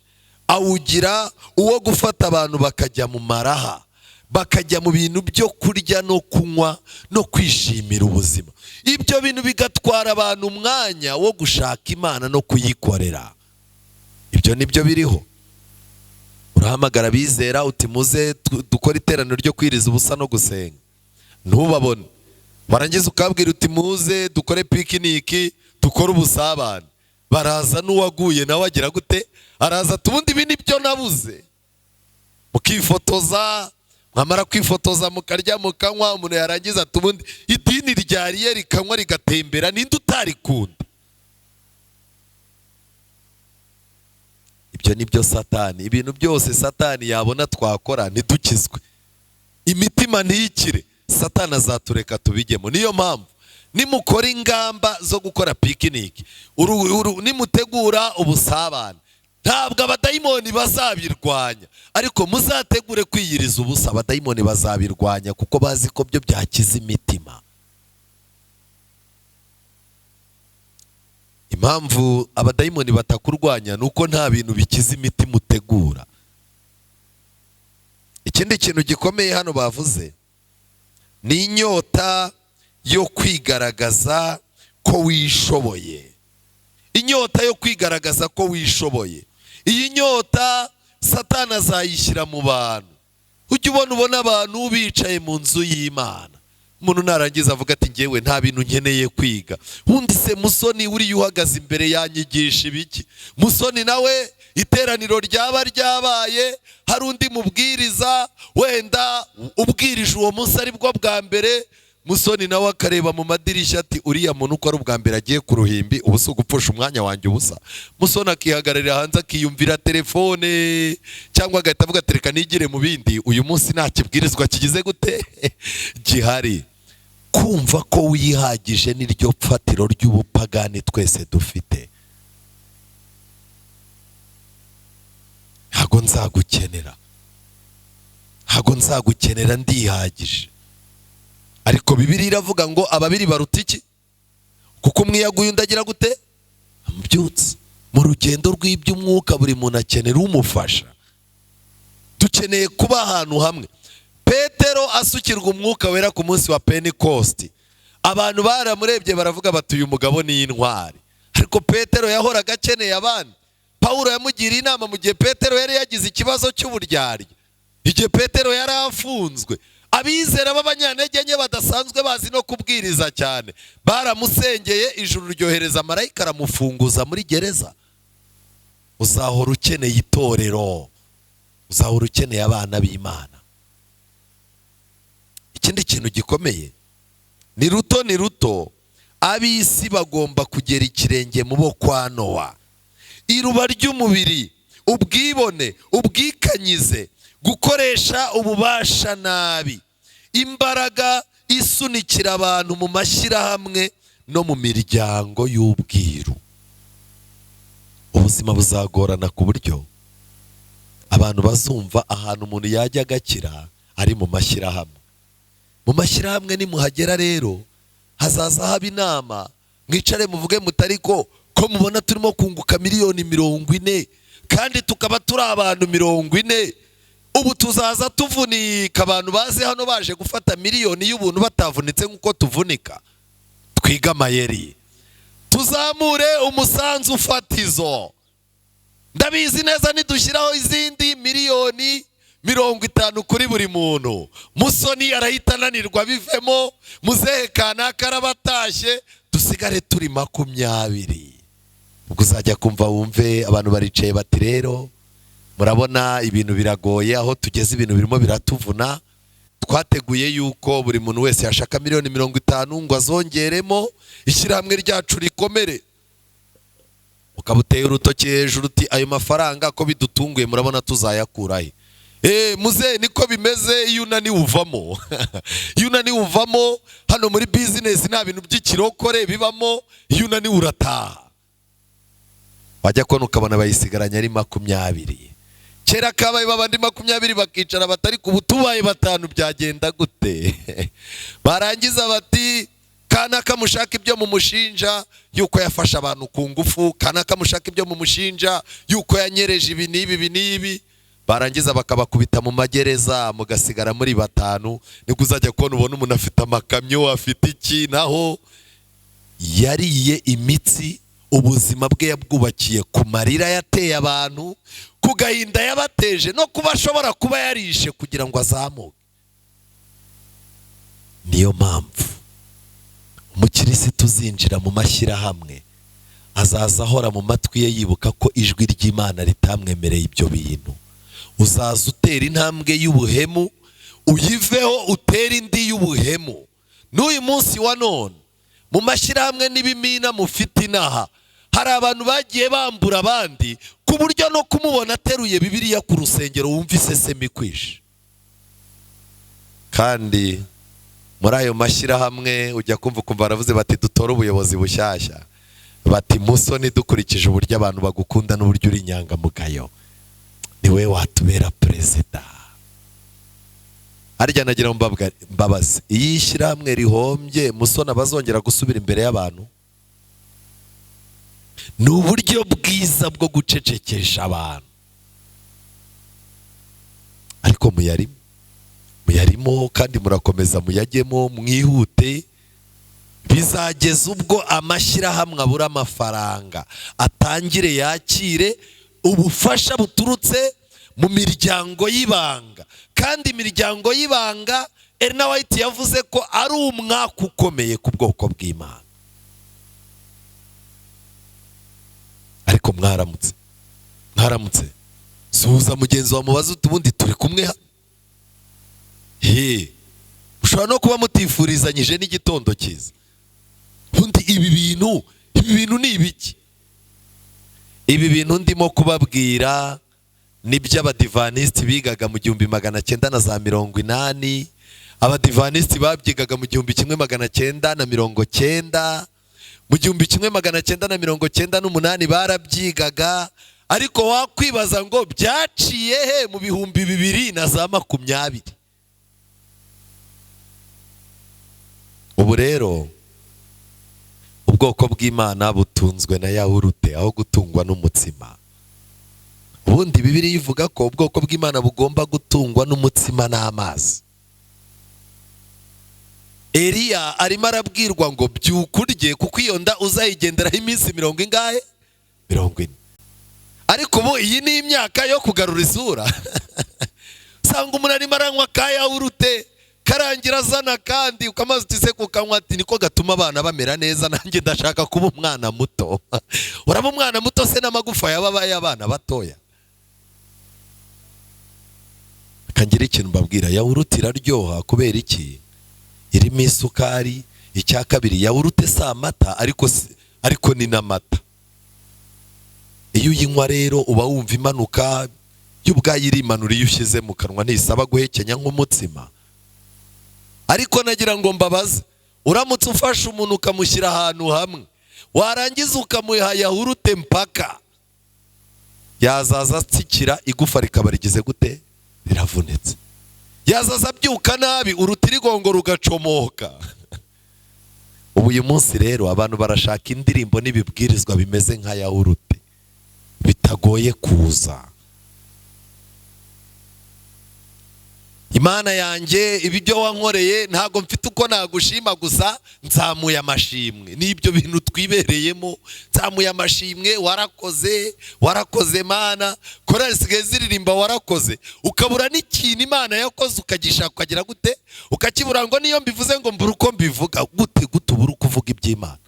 awugira uwo gufata abantu bakajya mu maraha, bakajya mu bintu byo kurya no kunywa no kwishimira ubuzima. Ibyo bintu bigatwara abantu umwanya wo gushaka Imana no kuyikorera. Ibyo nibyo biriho. Urahamagara abizera uti muze dukore iteraniro ryo kwiriza ubusa no gusenga, ntubabone. Warangiza ukabwira uti muze dukore pikiniki, dukore ubusabane, baraza, n'uwaguye nawe agira gute? Araza ati ubundi ibi nibyo nabuze. Mukifotoza, mwamara kwifotoza mukarya mukanywa, umuntu yarangiza ati ubundi idini ryariye rikanywa rigatembera, ninde utarikunda? Ibyo nibyo Satani, ibintu byose Satani yabona twakora ntidukizwe, imitima ntiyikire, Satani azatureka tubijyemo. Niyo mpamvu nimukora ingamba zo gukora pikiniki, nimutegura ubusabane, ntabwo abadayimoni bazabirwanya, ariko muzategure kwiyiriza ubusa, abadayimoni bazabirwanya kuko bazi ko byo byakiza imitima. Impamvu abadayimoni batakurwanya ni uko nta bintu bikiza imitima utegura. Ikindi kintu gikomeye hano bavuze ni inyota yo kwigaragaza ko wishoboye. Inyota yo kwigaragaza ko wishoboye. Iyi nyota Satani azayishyira mu bantu. Ujya ubona abantu bicaye mu nzu y'Imana, umuntu narangiza avuga ati ngewe nta bintu nkeneye kwiga. Undi se Musoni uriya uhagaze imbere yanyigisha ibiki? Musoni nawe iteraniro ryaba ryabaye, hari undi mubwiriza wenda ubwirije uwo munsi ari bwo bwa mbere, Musoni nawe akareba mu madirishya ati uriya muntu uko ari ubwa mbere agiye ku ruhimbi, ubu si ugupfusha umwanya wanjye ubusa. Musoni akihagararira hanze akiyumvira telefone, cyangwa agahita avuga ati reka nigire mu bindi, uyu munsi nta kibwirizwa kigize gute gihari. Kumva ko wihagije niryo fatiro ry'ubupagani twese dufite. Ntago nzagukenera, ntago nzagukenera, ndihagije. Ariko Bibiliya iravuga ngo ababiri baruta iki? Kuko umwe yaguye undi agira gute? Amubyutse. Mu rugendo rw'iby'umwuka buri muntu akenera umufasha. Dukeneye kuba ahantu hamwe. Petero asukirwa umwuka wera ku munsi wa Pentekosti, abantu baramurebye baravuga bati uyu mugabo ni intwari. Ariko Petero yahoraga akeneye abandi. Pawulo yamugiriye inama mu gihe Petero yari yagize ikibazo cy'uburyarya, igihe Petero yari afunzwe. Abizera b'abanyantege nke badasanzwe bazi no kubwiriza cyane baramusengeye, ijuru ryohereza marayika aramufunguza muri gereza. Uzahora ukeneye itorero, uzahora ukeneye abana b'Imana. Ikindi kintu gikomeye ni ruto ni ruto, ab'isi bagomba kugera ikirenge mu bo kwa Nowa. Iruba ry'umubiri, ubwibone, ubwikanyize, gukoresha ububasha nabi, imbaraga isunikira abantu mu mashyirahamwe no mu miryango y'ubwiru. Ubuzima buzagorana ku buryo abantu bazumva ahantu umuntu yajya agakira ari mu mashyirahamwe. Mu mashyirahamwe nimuhagera rero hazaza haba inama, mwicare muvuge mutari ko mubona turimo kunguka 40 miliyoni kandi tukaba turi abantu 40, ubu tuzaza tuvunika abantu baze hano baje gufata miliyoni y'ubuntu batavunitse nk'uko tuvunika. Twiga amayeri, tuzamure umusanzu fatizo. Ndabizi neza nidushyiraho izindi 50 miliyoni kuri buri muntu, Musoni arahita ananirwa bivemo, muzehe kanaka arabatashye, dusigare turi 20. Ubwo uzajya kumva wumve abantu baricaye bati rero murabona ibintu biragoye, aho tugeze ibintu birimo biratuvuna, twateguye yuko buri muntu wese yashaka 50 miliyoni ngo azongeremo ishyirahamwe ryacu rikomere. Ukaba uteye urutoki hejuru uti ayo mafaranga ko bidutunguye murabona tuzayakurahe? Muzehe niko bimeze, iyo unaniwe uvamo. Iyo unaniwe uvamo, hano muri bizinesi nta bintu by'ikirokore bibamo, iyo unaniwe urataha. Wajya kubona ukabona bayisigaranye ari 20. Kera kabaye babandi 20 bakicara batari ku tubaye 5 byagenda gute? Barangiza bati kanaka mushaka ibyo mumushinja yuko yafashe abantu ku ngufu, kanaka mushaka ibyo mumushinja yuko yanyereje ibi n'ibi ibi n'ibi. Barangiza bakabakubita mu magereza, mugasigara muri 5. Nibwo uzajya kubona ubona umuntu afite amakamyo, afite iki, naho yariye imitsi. Ubuzima bwe yabwubakiye ku marira yateye abantu, ku gahinda yabateje, no kuba ashobora kuba yarishe kugira ngo azamuke. Niyo mpamvu umukirisitu uzinjira mu mashyirahamwe azaza ahora mu matwi ye yibuka ko ijwi ry'Imana ritamwemereye ibyo bintu. Uzaza utera intambwe y'ubuhemu, uyiveho utere indi y'ubuhemu. N'uyu munsi wa none mu mashyirahamwe n'ibimina mufite inaha, hari abantu bagiye bambura abandi ku buryo no kumubona ateruye Bibiliya ku rusengero wumva isesemi ikwishe. Kandi muri ayo mashyirahamwe ujya kumva ukumva baravuze bati dutore ubuyobozi bushyashya, bati Musoni dukurikije uburyo abantu bagukunda n'uburyo uri inyangamugayo ni we watubera perezida. Harya nagira ngo mbabaze, iyo ishyirahamwe rihombye Musoni abazongera gusubira imbere y'abantu? Ni uburyo bwiza bwo gucecekesha abantu, ariko muyarimo kandi murakomeza muyajyemo mwihute. Bizageza ubwo amashyirahamwe abura amafaranga, atangire yakire ubufasha buturutse mu miryango y'ibanga. Kandi imiryango y'ibanga, Elena White yavuze ko ari umwaka ukomeye ku bwoko bw'Imana. Ariko mwaramutse, mwaramutse, suhuza mugenzi wawe mubaze uti ubundi turi kumwe hano. Ushobora no kuba mutifurizanyije n'igitondo cyiza. Ubundi ibi bintu ni ibiki? Ibi bintu ndimo kubabwira ni by'abadivanisiti bigaga mu 1980, abadivanisiti babyigaga mu 1990, mu 1998 barabyigaga. Ariko wakwibaza ngo byaciye he mu 2020? Ubu rero ubwoko bw'Imana butunzwe na yawurute aho gutungwa n'umutsima. Ubundi Bibiliya ivuga ko ubwoko bw'Imana bugomba gutungwa n'umutsima n'amazi. Eliya arimo arabwirwa ngo byuka urye, kuko iyo nda uzayigenderaho iminsi 40. Ariko ubu iyi ni imyaka yo kugarura isura. Usanga umuntu arimo aranywa ka yawurute, karangira azana kandi ukamaze utise kukanywa, ati niko gatuma abana bamera neza, nanjye ndashaka kuba umwana muto. Uraba umwana muto se n'amagufa yaba y'abana batoya? Kangira ikintu mbabwira, yawurute iraryoha kubera iki? Irimo isukari. Icya kabiri, yawurute si amata ariko ni n'amata. Iyo uyinywa rero uba wumva imanuka, yo ubwayo irimanura iyo ushyize mu kanwa, ntisaba guhekenya nk'umutsima. Ariko nagira ngo mbabaze, uramutse ufashe umuntu ukamushyira ahantu hamwe, warangiza ukamuha yawurute mpaka yazaza atsikira, igufa rikaba rigize gute? Riravunitse. Yazaza abyuka nabi, urutirigongo rugacomoka. Ubu uyu munsi rero abantu barashaka indirimbo n'ibibwirizwa bimeze nka yawurute, bitagoye kuza. Imana yanjye, ibyo wankoreye ntago mfite uko nagushima, gusa nzamuye amashimwe. Nibyo bintu twibereyemo, nzamuye amashimwe, warakoze, warakoze Mana. Korali isigaye ziririmba warakoze, ukabura n'ikintu Imana yakoze ukagishaka ukagira gute? Ukakibura. Ngo niyo mbivuze ngo mbura uko mbivuga. Gute gute ubura uko uvuga iby'Imana?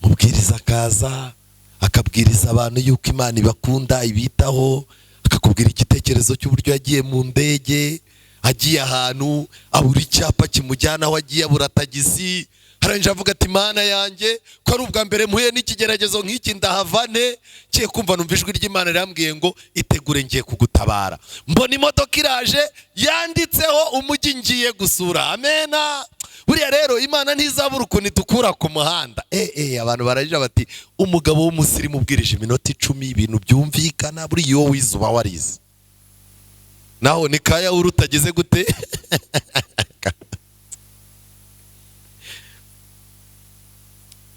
Mubwiriza akaza akabwiriza abantu yuko Imana ibakunda, ibitaho, akakubwira igitekerezo cy'uburyo yagiye mu ndege, agiye ahantu abura icyapa kimujyana aho agiye, abura tagisi, arangije avuga ati Mana yanjye, ko ari ubwa mbere mpuye n'ikigeragezo nk'iki, ndahavane. Ngiye kumva numva ijwi ry'Imana rirambwiye ngo itegure ngiye kugutabara. Mbona imodoka iraje yanditseho umujyi ngiye gusura. Amena. Buriya rero Imana ntizabura ukuntu idukura ku muhanda. Abantu barajya bati umugabo w'umusirimu ubwirije iminota 10 ibintu byumvikana, buriya iyo wize uba warize. Naho ni ka yawurute utageze gute?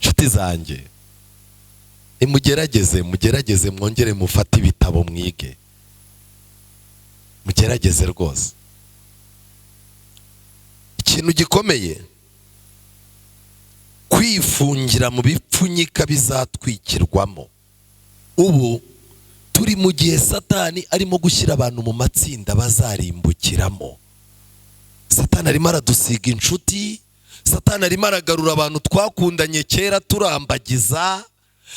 Inshuti zanjye, nimugerageze, mugerageze mwongere mufate ibitabo mwige, mugerageze rwose. Ikintu gikomeye, kwifungira mu bipfunyika bizatwikirwamo. Ubu turi mu gihe Satani arimo gushyira abantu mu matsinda bazarimbukiramo. Satani arimo aradusiga inshuti, Satani arimo aragarura abantu twakundanye kera turambagiza,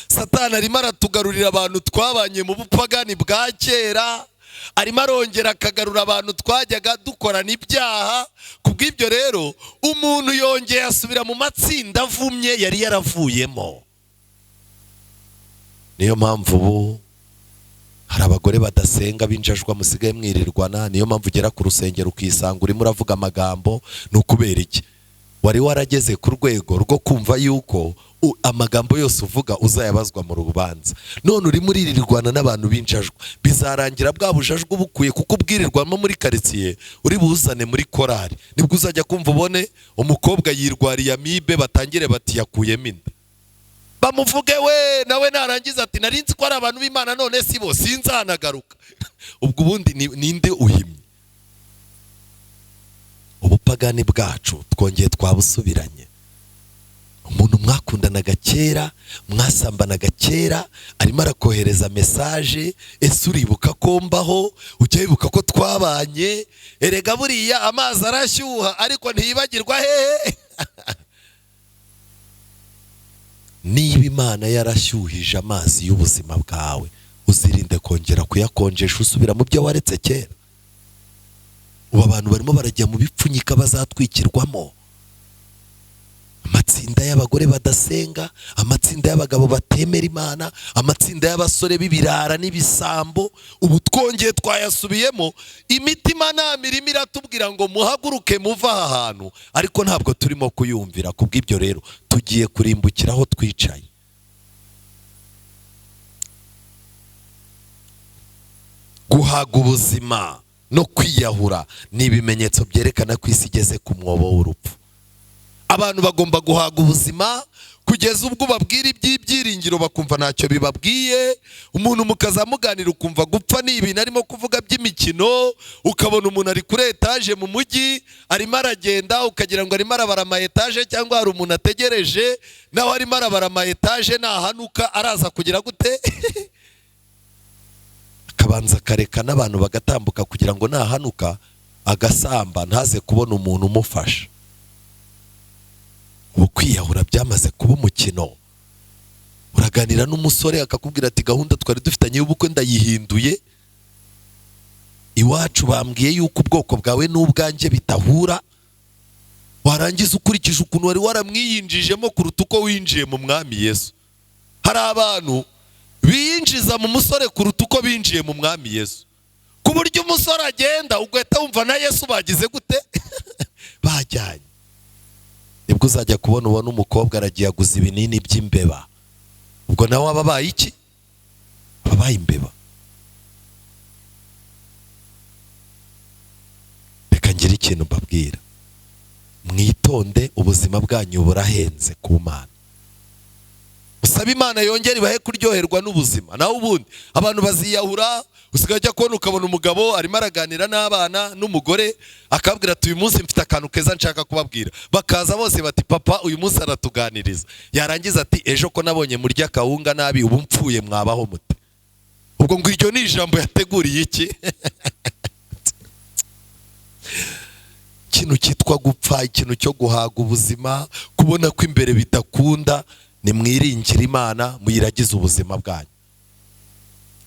Satani arimo aratugarurira abantu twabanye mu bupagani bwa kera, arimo arongera akagarura abantu twajyaga dukorana ibyaha. Kubw'ibyo rero umuntu yongeye asubira mu matsinda avumye yari yaravuyemo. Niyo mpamvu ubu hari abagore badasenga b'injajwa musigaye mwirirwana. Niyo mpamvu ugera ku rusengero ukisanga urimo uravuga amagambo. Ni ukubera iki? Wari warageze ku rwego rwo kumva yuko amagambo yose uvuga uzayabazwa mu rubanza. None urimo uririrwana n'abantu b'injajwa, bizarangira bwa bujajwa ubukuye, kuko ubwirirwamo muri quartier uri buzane muri korali. Nibwo uzajya kumva ubone umukobwa yirwariye amibe, batangire bati yakuyemo inda, bamuvuge we, nawe narangiza ati nari nzi ko ari abantu b'Imana none si bo, sinzanagaruka. Ubwo ubundi ninde uhimye? Ubupagani bwacu twongeye twabusubiranye. Umuntu mwakundanaga kera, mwasambanaga kera, arimo arakohereza message, ese uribuka ko mbaho? Ujya wibuka ko twabanye? Erega buriya amazi arashyuha ariko ntiyibagirwa hehe. Niba Imana yarashyuhije amazi y'ubuzima bwawe, uzirinde kongera kuyakonjesha usubira mu byo waretse kera. Ubu abantu barimo barajya mu bipfunyika bazatwikirwamo. Amatsinda y'abagore badasenga, amatsinda y'abagabo batemera Imana, amatsinda y'abasore b'ibirara n'ibisambo, ubu twongeye twayasubiyemo. Imitima nama irimo iratubwira ngo muhaguruke muva aha hantu, ariko ntabwo turimo kuyumvira. Kubw'ibyo rero tugiye kurimbukira aho twicaye. Guhaga ubuzima no kwiyahura ni ibimenyetso byerekana ko isi igeze ku mwobo w'urupfu. Abantu bagomba guhaga ubuzima kugeza ubwo babwira iby'ibyiringiro bakumva ntacyo bibabwiye. Umuntu mukazamuganira ukumva gupfa ni ibintu arimo kuvuga by'imikino, ukabona umuntu ari kuri etaje mu mujyi arimo aragenda, ukagira ngo arimo arabara ama etaje cyangwa hari umuntu ategereje, nawe arimo arabara ama etaje, nahanuka araza kugira gute? Akabanza akareka n'abantu bagatambuka kugira ngo nahanuka agasamba ntaze kubona umuntu umufasha. Ubu kwiyahura byamaze kuba umukino. Uraganira n'umusore akakubwira ati gahunda twari dufitanye y'ubukwe ndayihinduye, iwacu bambwiye yuko ubwoko bwawe n'ubwanjye bitahura. Warangiza ukurikije ukuntu wari waramwiyinjijemo kuruta uko winjiye mu mwami Yesu. Hari abantu biyinjiza mu musore kuruta uko binjiye mu mwami Yesu, ku buryo umusore agenda ugahita wumva na Yesu bagize gute? Bajyanye. Nibwo uzajya kubona ubona umukobwa aragiye aguza ibinini by'imbeba, ubwo nawe aba abaye iki? Abaye imbeba. Reka ngire ikintu mbabwira, mwitonde, ubuzima bwanyu burahenze ku Mana. Usabe Imana yongere ibahe kuryoherwa n'ubuzima. Naho ubundi abantu baziyahura. Usigaye ujya kubona ukabona umugabo arimo araganira n'abana n'umugore, akabwira ati uyu munsi mfite akantu keza nshaka kubabwira. Bakaza bose bati papa uyu munsi aratuganiriza. Yarangiza ati ejo ko nabonye murya kawunga nabi, ubu mpfuye mwabaho mute? Ubwo ngo iryo ni ijambo yateguriye iki? Ikintu cyitwa gupfa, ikintu cyo guhaga ubuzima, kubona ko imbere bidakunda, nimwiringire Imana muyiragize ubuzima bwanyu.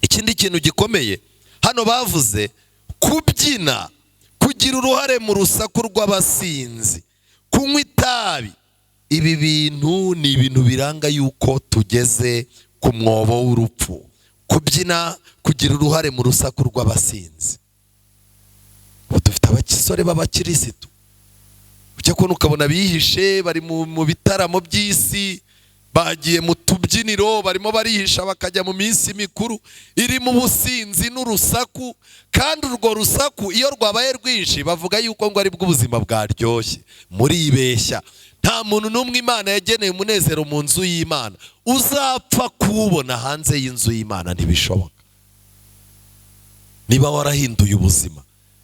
Ikindi kintu gikomeye hano bavuze kubyina, kugira uruhare mu rusaku rw'abasinzi, kunywa itabi. Ibi bintu ni ibintu biranga yuko tugeze ku mwobo w'urupfu. Kubyina, kugira uruhare mu rusaku rw'abasinzi. Ubu dufite abasore b'abakirisitu, ujya kubona ukabona bihishe bari mu bitaramo by'isi, bagiye mu tubyiniro, barimo barihisha bakajya mu minsi mikuru irimo ubusinzi n'urusaku. Kandi urwo rusaku iyo rwabaye rwinshi bavuga yuko ngo ari bwo ubuzima bwaryoshye. Muribeshya, nta muntu n'umwe Imana yageneye umunezero mu nzu y'Imana uzapfa kuwubona hanze y'inzu y'Imana, ntibishoboka. Niba warahinduye ubuzima,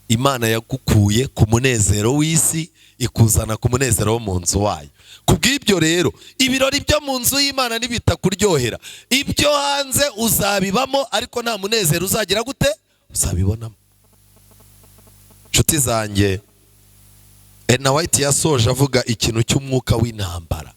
Imana yagukuye ku munezero w'isi ikuzana ku munezero wo mu nzu wayo. Kubw'ibyo rero ibirori byo mu nzu y'Imana nibitakuryohera, ibyo hanze uzabibamo ariko nta munezero uzagira gute? Uzabibonamo. Nshuti zanjye, Ellen White yasoje avuga ikintu cy'umwuka w'intambara.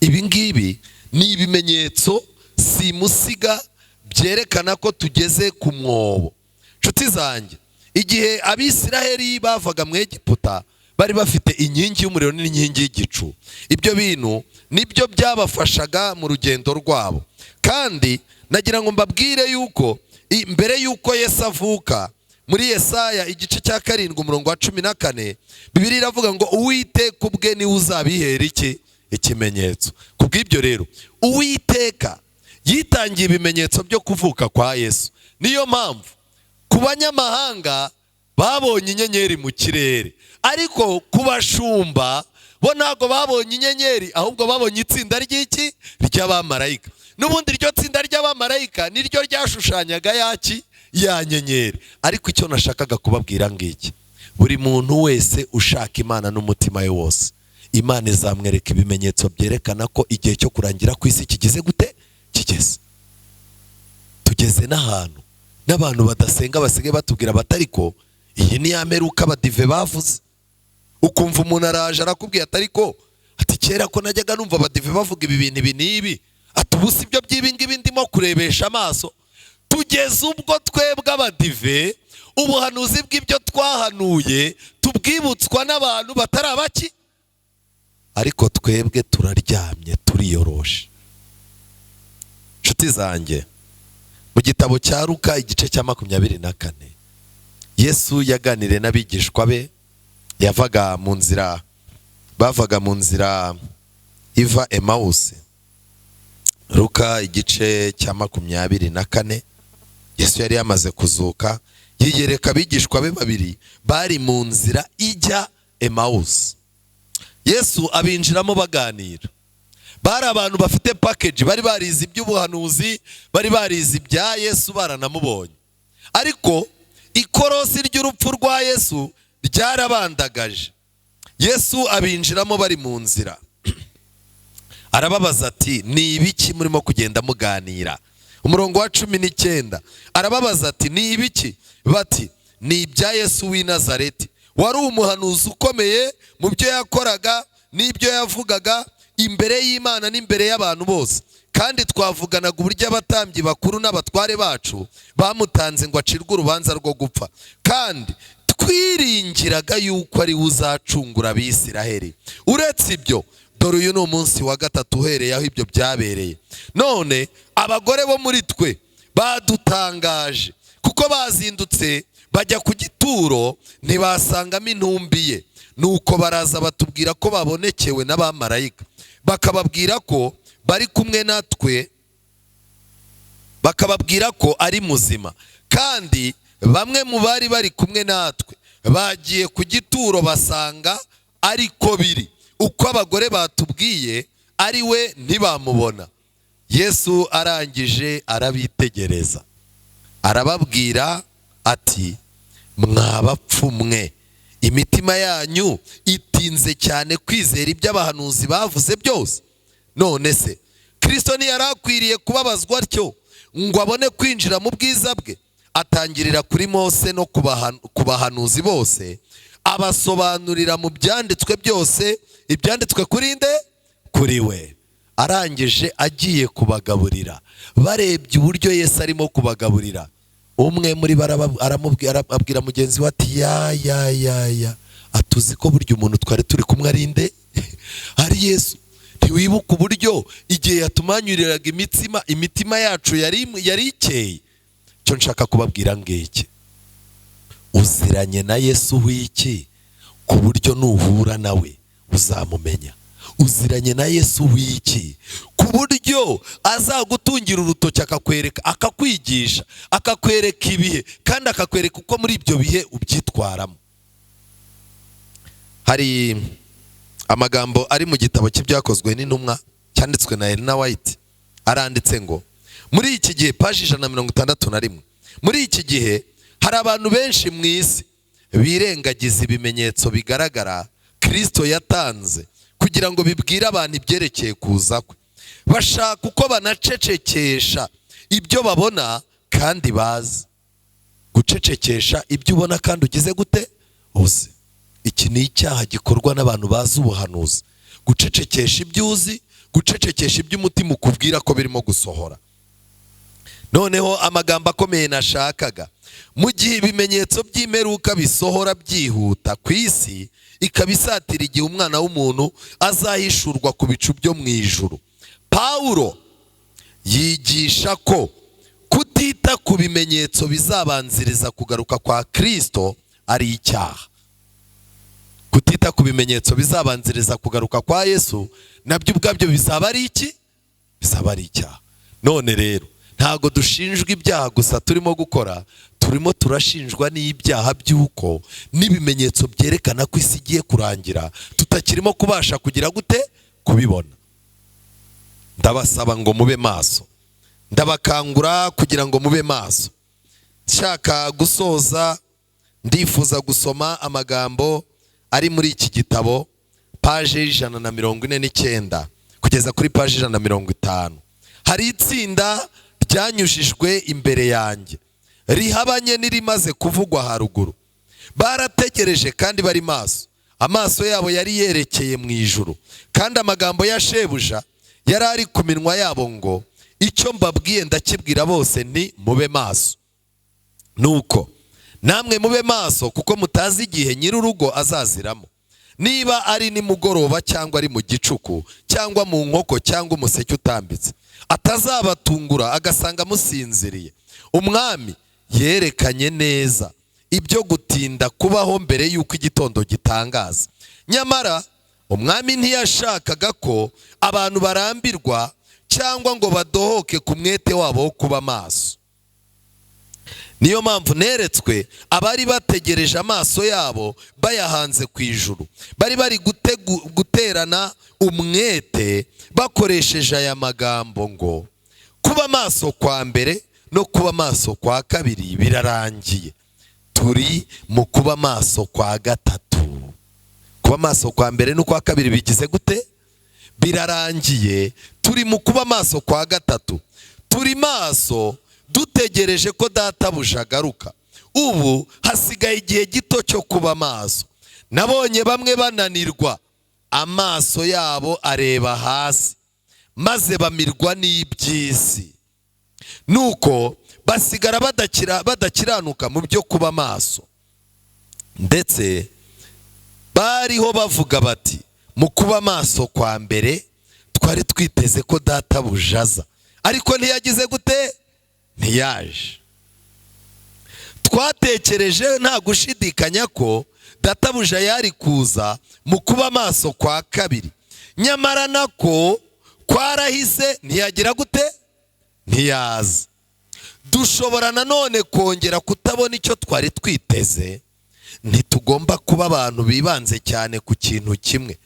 Ibi ngibi ni ibimenyetso simusiga byerekana ko tugeze ku mwobo. Nshuti zanjye, igihe Abisiraheli bavaga mu Egiputa bari bafite inkingi y'umuriro n'inkingi y'igicu. Ibyo bintu nibyo byabafashaga mu rugendo rwabo. Kandi nagira ngo mbabwire yuko mbere yuko Yesu avuka, muri Yesaya igice cya 7 umurongo wa 14, Bibiliya iravuga ngo Uwiteka ubwe niwe uzabihera iki? Ikimenyetso. Kubw'ibyo rero Uwiteka yitangiye ibimenyetso byo kuvuka kwa Yesu. Niyo mpamvu ku banyamahanga babonye inyenyeri mu kirere, ariko ku bashumba bo ntabwo babonye inyenyeri, ahubwo babonye itsinda ry'iki? Ry'abamarayika. N'ubundi iryo tsinda ry'abamarayika niryo ryashushanyaga yaki? Ya nyenyeri. Ariko icyo nashakaga kubabwira ngiki, buri muntu wese ushaka Imana n'umutima we wose, Imana izamwereka ibimenyetso byerekana ko igihe cyo kurangira ku isi kigeze gute? Kigeze. Tugeze n'ahantu n'abantu badasenga basigaye batubwira batariko iyi ni ya mperuka abadive bavuze. Ukumva umuntu araje arakubwiye atariko ati kera ko najyaga numva abadive bavuga ibi bintu ibi n'ibi, ati ubu si byo by'ibi ngibi ndimo kurebesha amaso. Tugeze ubwo twebwe abadive ubuhanuzi bw'ibyo twahanuye tubwibutswa n'abantu batari abaki, ariko twebwe turaryamye turiyoroshe. Nshuti zanjye, mu gitabo cya Luka igice cya 24, Yesu yaganiriye n'abigishwa be, yavaga mu nzira, bavaga mu nzira iva Emawusi. Luka igice cya 24, Yesu yari yamaze kuzuka, yiyereka abigishwa be babiri bari mu nzira ijya Emawusi. Yesu abinjiramo baganira. Bari abantu bafite package, bari barize iby'ubuhanuzi, bari barize ibya Yesu, baranamubonye. Ariko ikorosi ry'urupfu rwa Yesu ryarabandagaje. Yesu abinjiramo bari mu nzira, arababaza ati: "Ni ibiki murimo kugenda muganira?" Umurongo wa 19, arababaza ati: "Ni ibiki?" Bati: "Ni ibya Yesu w'i Nazareti, wari umuhanuzi ukomeye mu byo yakoraga n'ibyo yavugaga imbere y'Imana n'imbere y'abantu bose. Kandi twavuganaga uburyo abatambyi bakuru n'abatware bacu bamutanze ngo acirwe urubanza rwo gupfa. Kandi twiringiraga yuko ari we uzacungura Abisiraheli. Uretse ibyo, dore uyu ni umunsi wa gatatu uhereye aho ibyo byabereye. None abagore bo muri twe badutangaje, kuko bazindutse bajya ku gituro ntibasangamo intumbi ye. Nuko baraza batubwira ko babonekewe n'abamarayika, bakababwira ko bari kumwe natwe, bakababwira ko ari muzima. Kandi bamwe mu bari bari kumwe natwe bagiye ku gituro basanga ariko biri uko abagore batubwiye, ari we ntibamubona." Yesu arangije arabitegereza, arababwira ati: "Mwabapfumwe, imitima yanyu itinze cyane kwizera ibyo abahanuzi bavuze byose. None se Kirisito ntiyari akwiriye kubabazwa atyo ngo abone kwinjira mu bwiza bwe?" Atangirira kuri Mose no ku bahanuzi bose, abasobanurira mu byanditswe byose ibyanditswe kuri nde? Kuri we. Arangije agiye kubagaburira. Barebye uburyo Yesu arimo kubagaburira, umwe muri bo abwira mugenzi we ati: "Ya ya ya ya, atuzi ko burya umuntu twari turi kumwe ari nde? Ari Yesu. Ntiwibuka uburyo igihe yatumanyuriraga imitsima imitima yacu yari ikeye?" Icyo nshaka kubabwira ngiki: uziranye na Yesu w'iki ku buryo nuhura nawe uzamumenya? Uziranye na Yesu w'iki ku buryo azagutungira urutoki akakwereka, akakwigisha, akakwereka ibihe, kandi akakwereka uko muri ibyo bihe ubyitwaramo? Hari amagambo ari mu gitabo cy'Ibyakozwe n'Intumwa cyanditswe na Elena White. Aranditse ngo: "Muri iki gihe," paji 161, "muri iki gihe hari abantu benshi mu isi birengagiza ibimenyetso bigaragara Kirisito yatanze kugira ngo bibwire abantu ibyerekeye kuza kwe. Bashaka uko banacecekesha ibyo babona kandi bazi." Gucecekesha ibyo ubona kandi ugize gute? Uzi. Iki ni icyaha gikorwa n'abantu bazi ubuhanuzi: gucecekesha ibyo uzi, gucecekesha ibyo umutima ukubwira ko birimo gusohora. Noneho amagambo akomeye nashakaga: "Mu gihe ibimenyetso by'imperuka bisohora byihuta ku isi, ikaba isatira igihe Umwana w'umuntu azahishurwa ku bicu byo mu ijuru, Pawulo yigisha ko kutita ku bimenyetso bizabanziriza kugaruka kwa Kirisito ari icyaha." Kutita ku bimenyetso bizabanziriza kugaruka kwa Yesu nabyo ubwabyo bizaba ari iki? Bizaba ari icyaha. None rero ntabwo dushinjwa ibyaha gusa turimo gukora, turimo turashinjwa n'ibyaha by'uko n'ibimenyetso byerekana ko isi igiye kurangira tutakirimo kubasha kugira gute? Kubibona. Ndabasaba ngo mube maso, ndabakangura kugira ngo mube maso. Nshaka gusoza, ndifuza gusoma amagambo ari muri iki gitabo, paje 149 kugeza kuri paje 150. "Hari itsinda ryanyujijwe imbere yanjye rihabanye n'irimaze kuvugwa haruguru. Barategereje kandi bari maso. Amaso yabo yari yerekeye mu ijuru, kandi amagambo ya Shebuja yari ari ku minwa yabo ngo: 'Icyo mbabwiye ndakibwira bose nti: Mube maso. Nuko namwe mube maso, kuko mutazi igihe nyir'urugo azaziramo, niba ari nimugoroba cyangwa ari mu gicuku cyangwa mu nkoko cyangwa umuseke utambitse, atazabatungura agasanga musinziriye.' Umwami yerekanye neza ibyo gutinda kubaho mbere y'uko igitondo gitangaza. Nyamara umwami ntiyashakaga ko abantu barambirwa cyangwa ngo badohoke ku mwete wabo wo kuba maso. Niyo mpamvu neretswe abari bategereje amaso yabo bayahanze ku ijuru, bari bari guterana umwete bakoresheje aya magambo ngo kuba maso kwa mbere no kuba maso kwa kabiri birarangiye, turi mu kuba maso kwa gatatu. Kuba maso kwa mbere no kwa kabiri bigize gute? Birarangiye, turi mu kuba maso kwa gatatu. Turi maso dutegereje ko databuja agaruka. Ubu hasigaye igihe gito cyo kuba maso. Nabonye bamwe bananirwa, amaso yabo areba hasi, maze bamirwa n'iby'isi, nuko basigara badakiranuka mu byo kuba maso. Ndetse bariho bavuga bati mu kuba maso kwa mbere twari twiteze ko databuja aza, ariko ntiyagize gute? Ntiyaje. Twatekereje nta gushidikanya ko databuja yari kuza mu kuba maso kwa kabiri, nyamara nako kwarahise, ntiyagira gute? Ntiyaza. Dushobora nanone kongera kutabona icyo twari twiteze. Ntitugomba kuba abantu bibanze cyane ku kintu kimwe.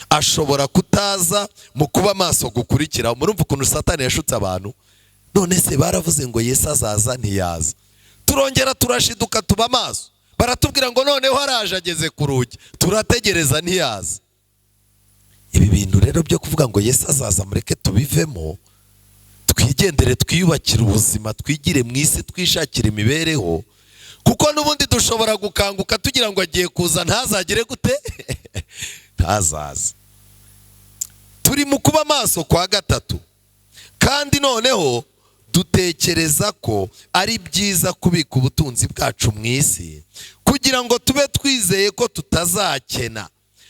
Ashobora kutaza mu kuba maso gukurikira. Murumva ukuntu Satani yashutse abantu. None se baravuze ngo Yesu azaza, ntiyaza. Turongera turashiduka tuba maso, baratubwira ngo noneho araje ageze ku rugi, turategereza ntiyaza. Ibi bintu rero byo kuvuga ngo Yesu azaza mureke tubivemo, twigendere twiyubakire ubuzima, twigire mu isi, twishakire imibereho, kuko n'ubundi dushobora gukanguka tugira ngo agiye kuza, ntazagire gute? Ntazaza. Turi mu kuba maso kwa gatatu, kandi noneho dutekereza ko ari byiza kubika ubutunzi bwacu mu isi kugira ngo tube twizeye ko tutazakena.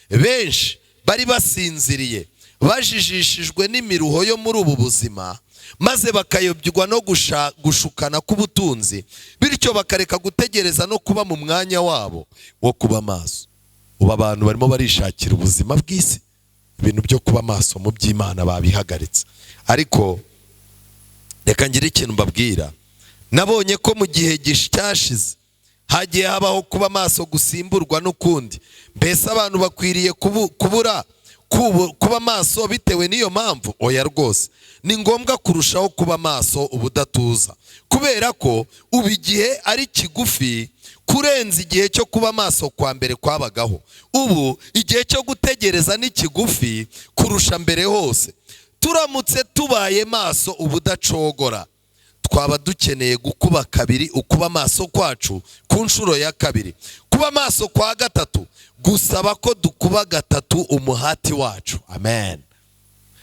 Benshi bari basinziriye, bajijishijwe n'imiruho yo muri ubu buzima, maze bakayobywa no gushukana k'ubutunzi, bityo bakareka gutegereza no kuba mu mwanya wabo wo kuba maso. Ubu abantu barimo barishakira ubuzima bw'isi, ibintu byo kuba maso mu by'Imana babihagaritse. Ariko reka ngire ikintu mbabwira. Nabonye ko mu gihe cyashize hagiye habaho kuba maso gusimburwa n'ukundi. Mbese abantu bakwiriye kubura kuba maso bitewe n'iyo mpamvu? Oya rwose, ni ngombwa kurushaho kuba maso ubudatuza, kubera ko ubu igihe ari kigufi kurenza igihe cyo kuba maso kwa mbere kwabagaho. Ubu igihe cyo gutegereza ni kigufi kurusha mbere hose. Turamutse tubaye maso ubudacogora, twaba dukeneye gukuba kabiri ukuba maso kwacu ku nshuro ya kabiri. Kuba maso kwa gatatu gusaba ko dukuba gatatu umuhati wacu. Amen.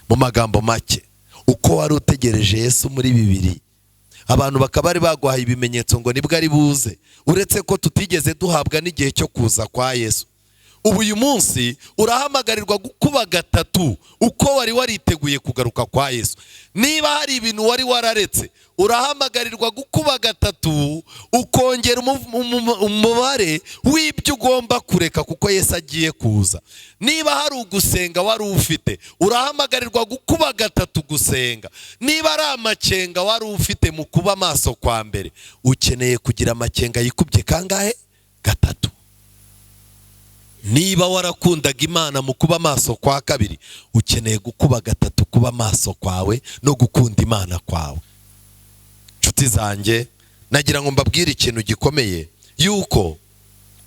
Mu magambo make, uko wari utegereje Yesu muri bibiri, abantu bakaba bari baguhaye ibimenyetso ngo nibwo ari buze, uretse ko tutigeze duhabwa n'igihe cyo kuza kwa Yesu. Ubu uyu munsi urahamagarirwa gukuba gatatu uko wari wariteguye kugaruka kwa Yesu. Niba hari ibintu wari wararetse, urahamagarirwa gukuba gatatu, ukongera umubare w'ibyo ugomba kureka kuko Yesu agiye kuza. Niba hari ugusenga wari ufite, urahamagarirwa gukuba gatatu gusenga. Niba ari amakenga wari ufite mu kuba maso kwa mbere, ukeneye kugira amakenga yikubye kangahe? Gatatu. Niba warakundaga Imana mu kuba maso kwa kabiri, ukeneye gukuba gatatu kuba maso kwawe no gukunda Imana kwawe. Nshuti zanjye, nagira ngo mbabwire ikintu gikomeye, yuko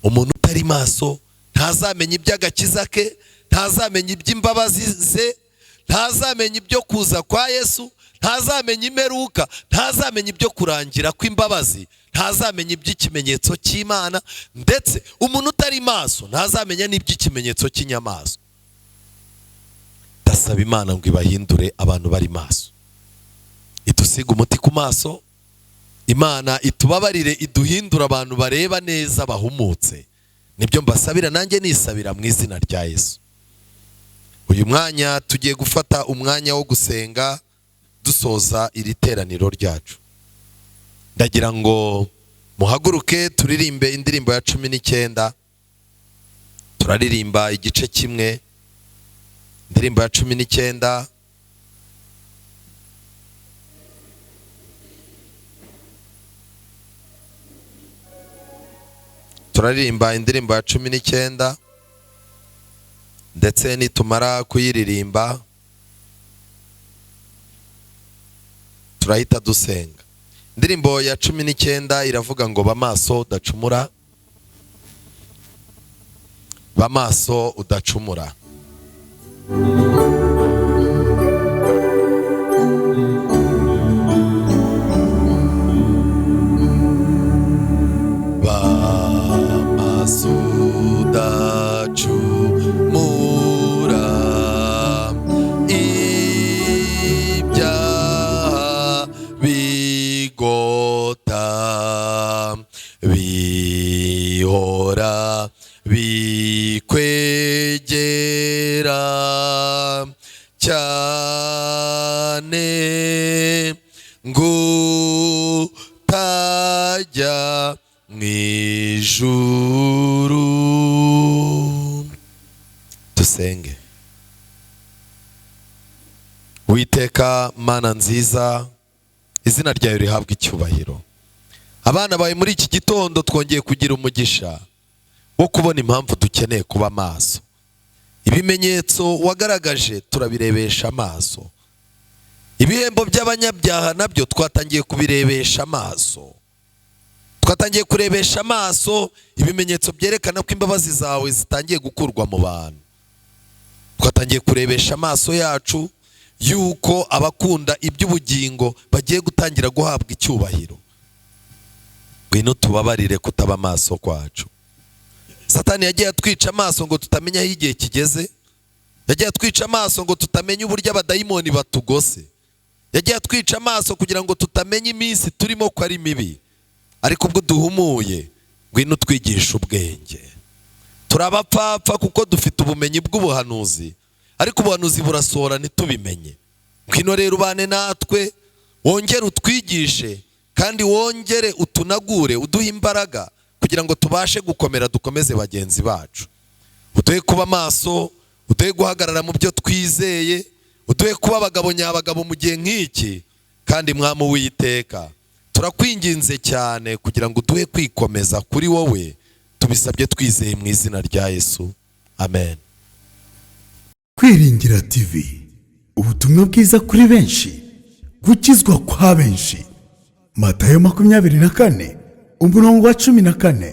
umuntu utari maso ntazamenya iby'agakiza ke, ntazamenya iby'imbabazi ze, ntazamenya ibyo kuza kwa Yesu, ntazamenya imperuka, ntazamenya ibyo kurangira kw'imbabazi, ntazamenya iby'ikimenyetso cy'Imana, ndetse umuntu utari maso ntazamenya n'iby'ikimenyetso cy'inyamaswa. Ndasaba Imana ngo ibahindure abantu bari maso, idusiga umuti ku maso, Imana itubabarire, iduhindure abantu bareba neza bahumutse. Nibyo mbasabira, nanjye nisabira mu izina rya Yesu. Uyu mwanya tugiye gufata umwanya wo gusenga dusoza iri teraniro ryacu. Ndagira ngo muhaguruke turirimbe indirimbo ya 19. Turaririmba igice kimwe, indirimbo ya 19. Turaririmba indirimbo ya 19, ndetse nitumara kuyiririmba turahita dusenga. Indirimbo ya 19 iravuga ngo ba maso udacumura, ba maso udacumura. Ba maso udacumura, ibyaha bigota bihora bikwegera cyane, ngo utajya mu ijuru. Dusenge. Uwiteka Mana nziza, izina ryawe rihabwe icyubahiro. Abana bawe muri iki gitondo twongeye kugira umugisha wo kubona impamvu dukeneye kuba maso. Ibimenyetso wagaragaje turabirebesha amaso. Ibihembo by'abanyabyaha nabyo twatangiye kubirebesha amaso. Twatangiye kurebesha amaso ibimenyetso byerekana ko imbabazi zawe zitangiye gukurwa mu bantu. Twatangiye kurebesha amaso yacu yuko abakunda iby'ubugingo bagiye gutangira guhabwa icyubahiro. Ngwino tubabarire kutaba amaso kwacu. Satani yagiye atwica amaso ngo tutamenya aho igihe kigeze. Yagiye atwica amaso ngo tutamenya uburyo abadayimoni batugose. Yagiye atwica amaso kugira ngo tutamenya iminsi turimo ko ari mibi. Ariko ubwo duhumuye, ngwino utwigishe ubwenge. Turabapfapfa kuko dufite ubumenyi bw'ubuhanuzi, ariko ubuhanuzi burasohora ntitubimenye. Ngwino rero ubane natwe, wongere utwigishe, kandi wongere utunagure, uduhe imbaraga kugira ngo tubashe gukomera, dukomeze bagenzi bacu. Uduhe kuba maso, uduhe guhagarara mu byo twizeye, uduhe kuba abagabo nyabagabo mu gihe nk'iki. Kandi Mwami Uwiteka, turakwinginze cyane kugira ngo uduhe kwikomeza kuri wowe. Tubisabye twizeye mu izina rya Yesu, amen. Kwiringira TV, ubutumwa bwiza kuri benshi, gukizwa kwa benshi. Matayo 24 umurongo wa 14.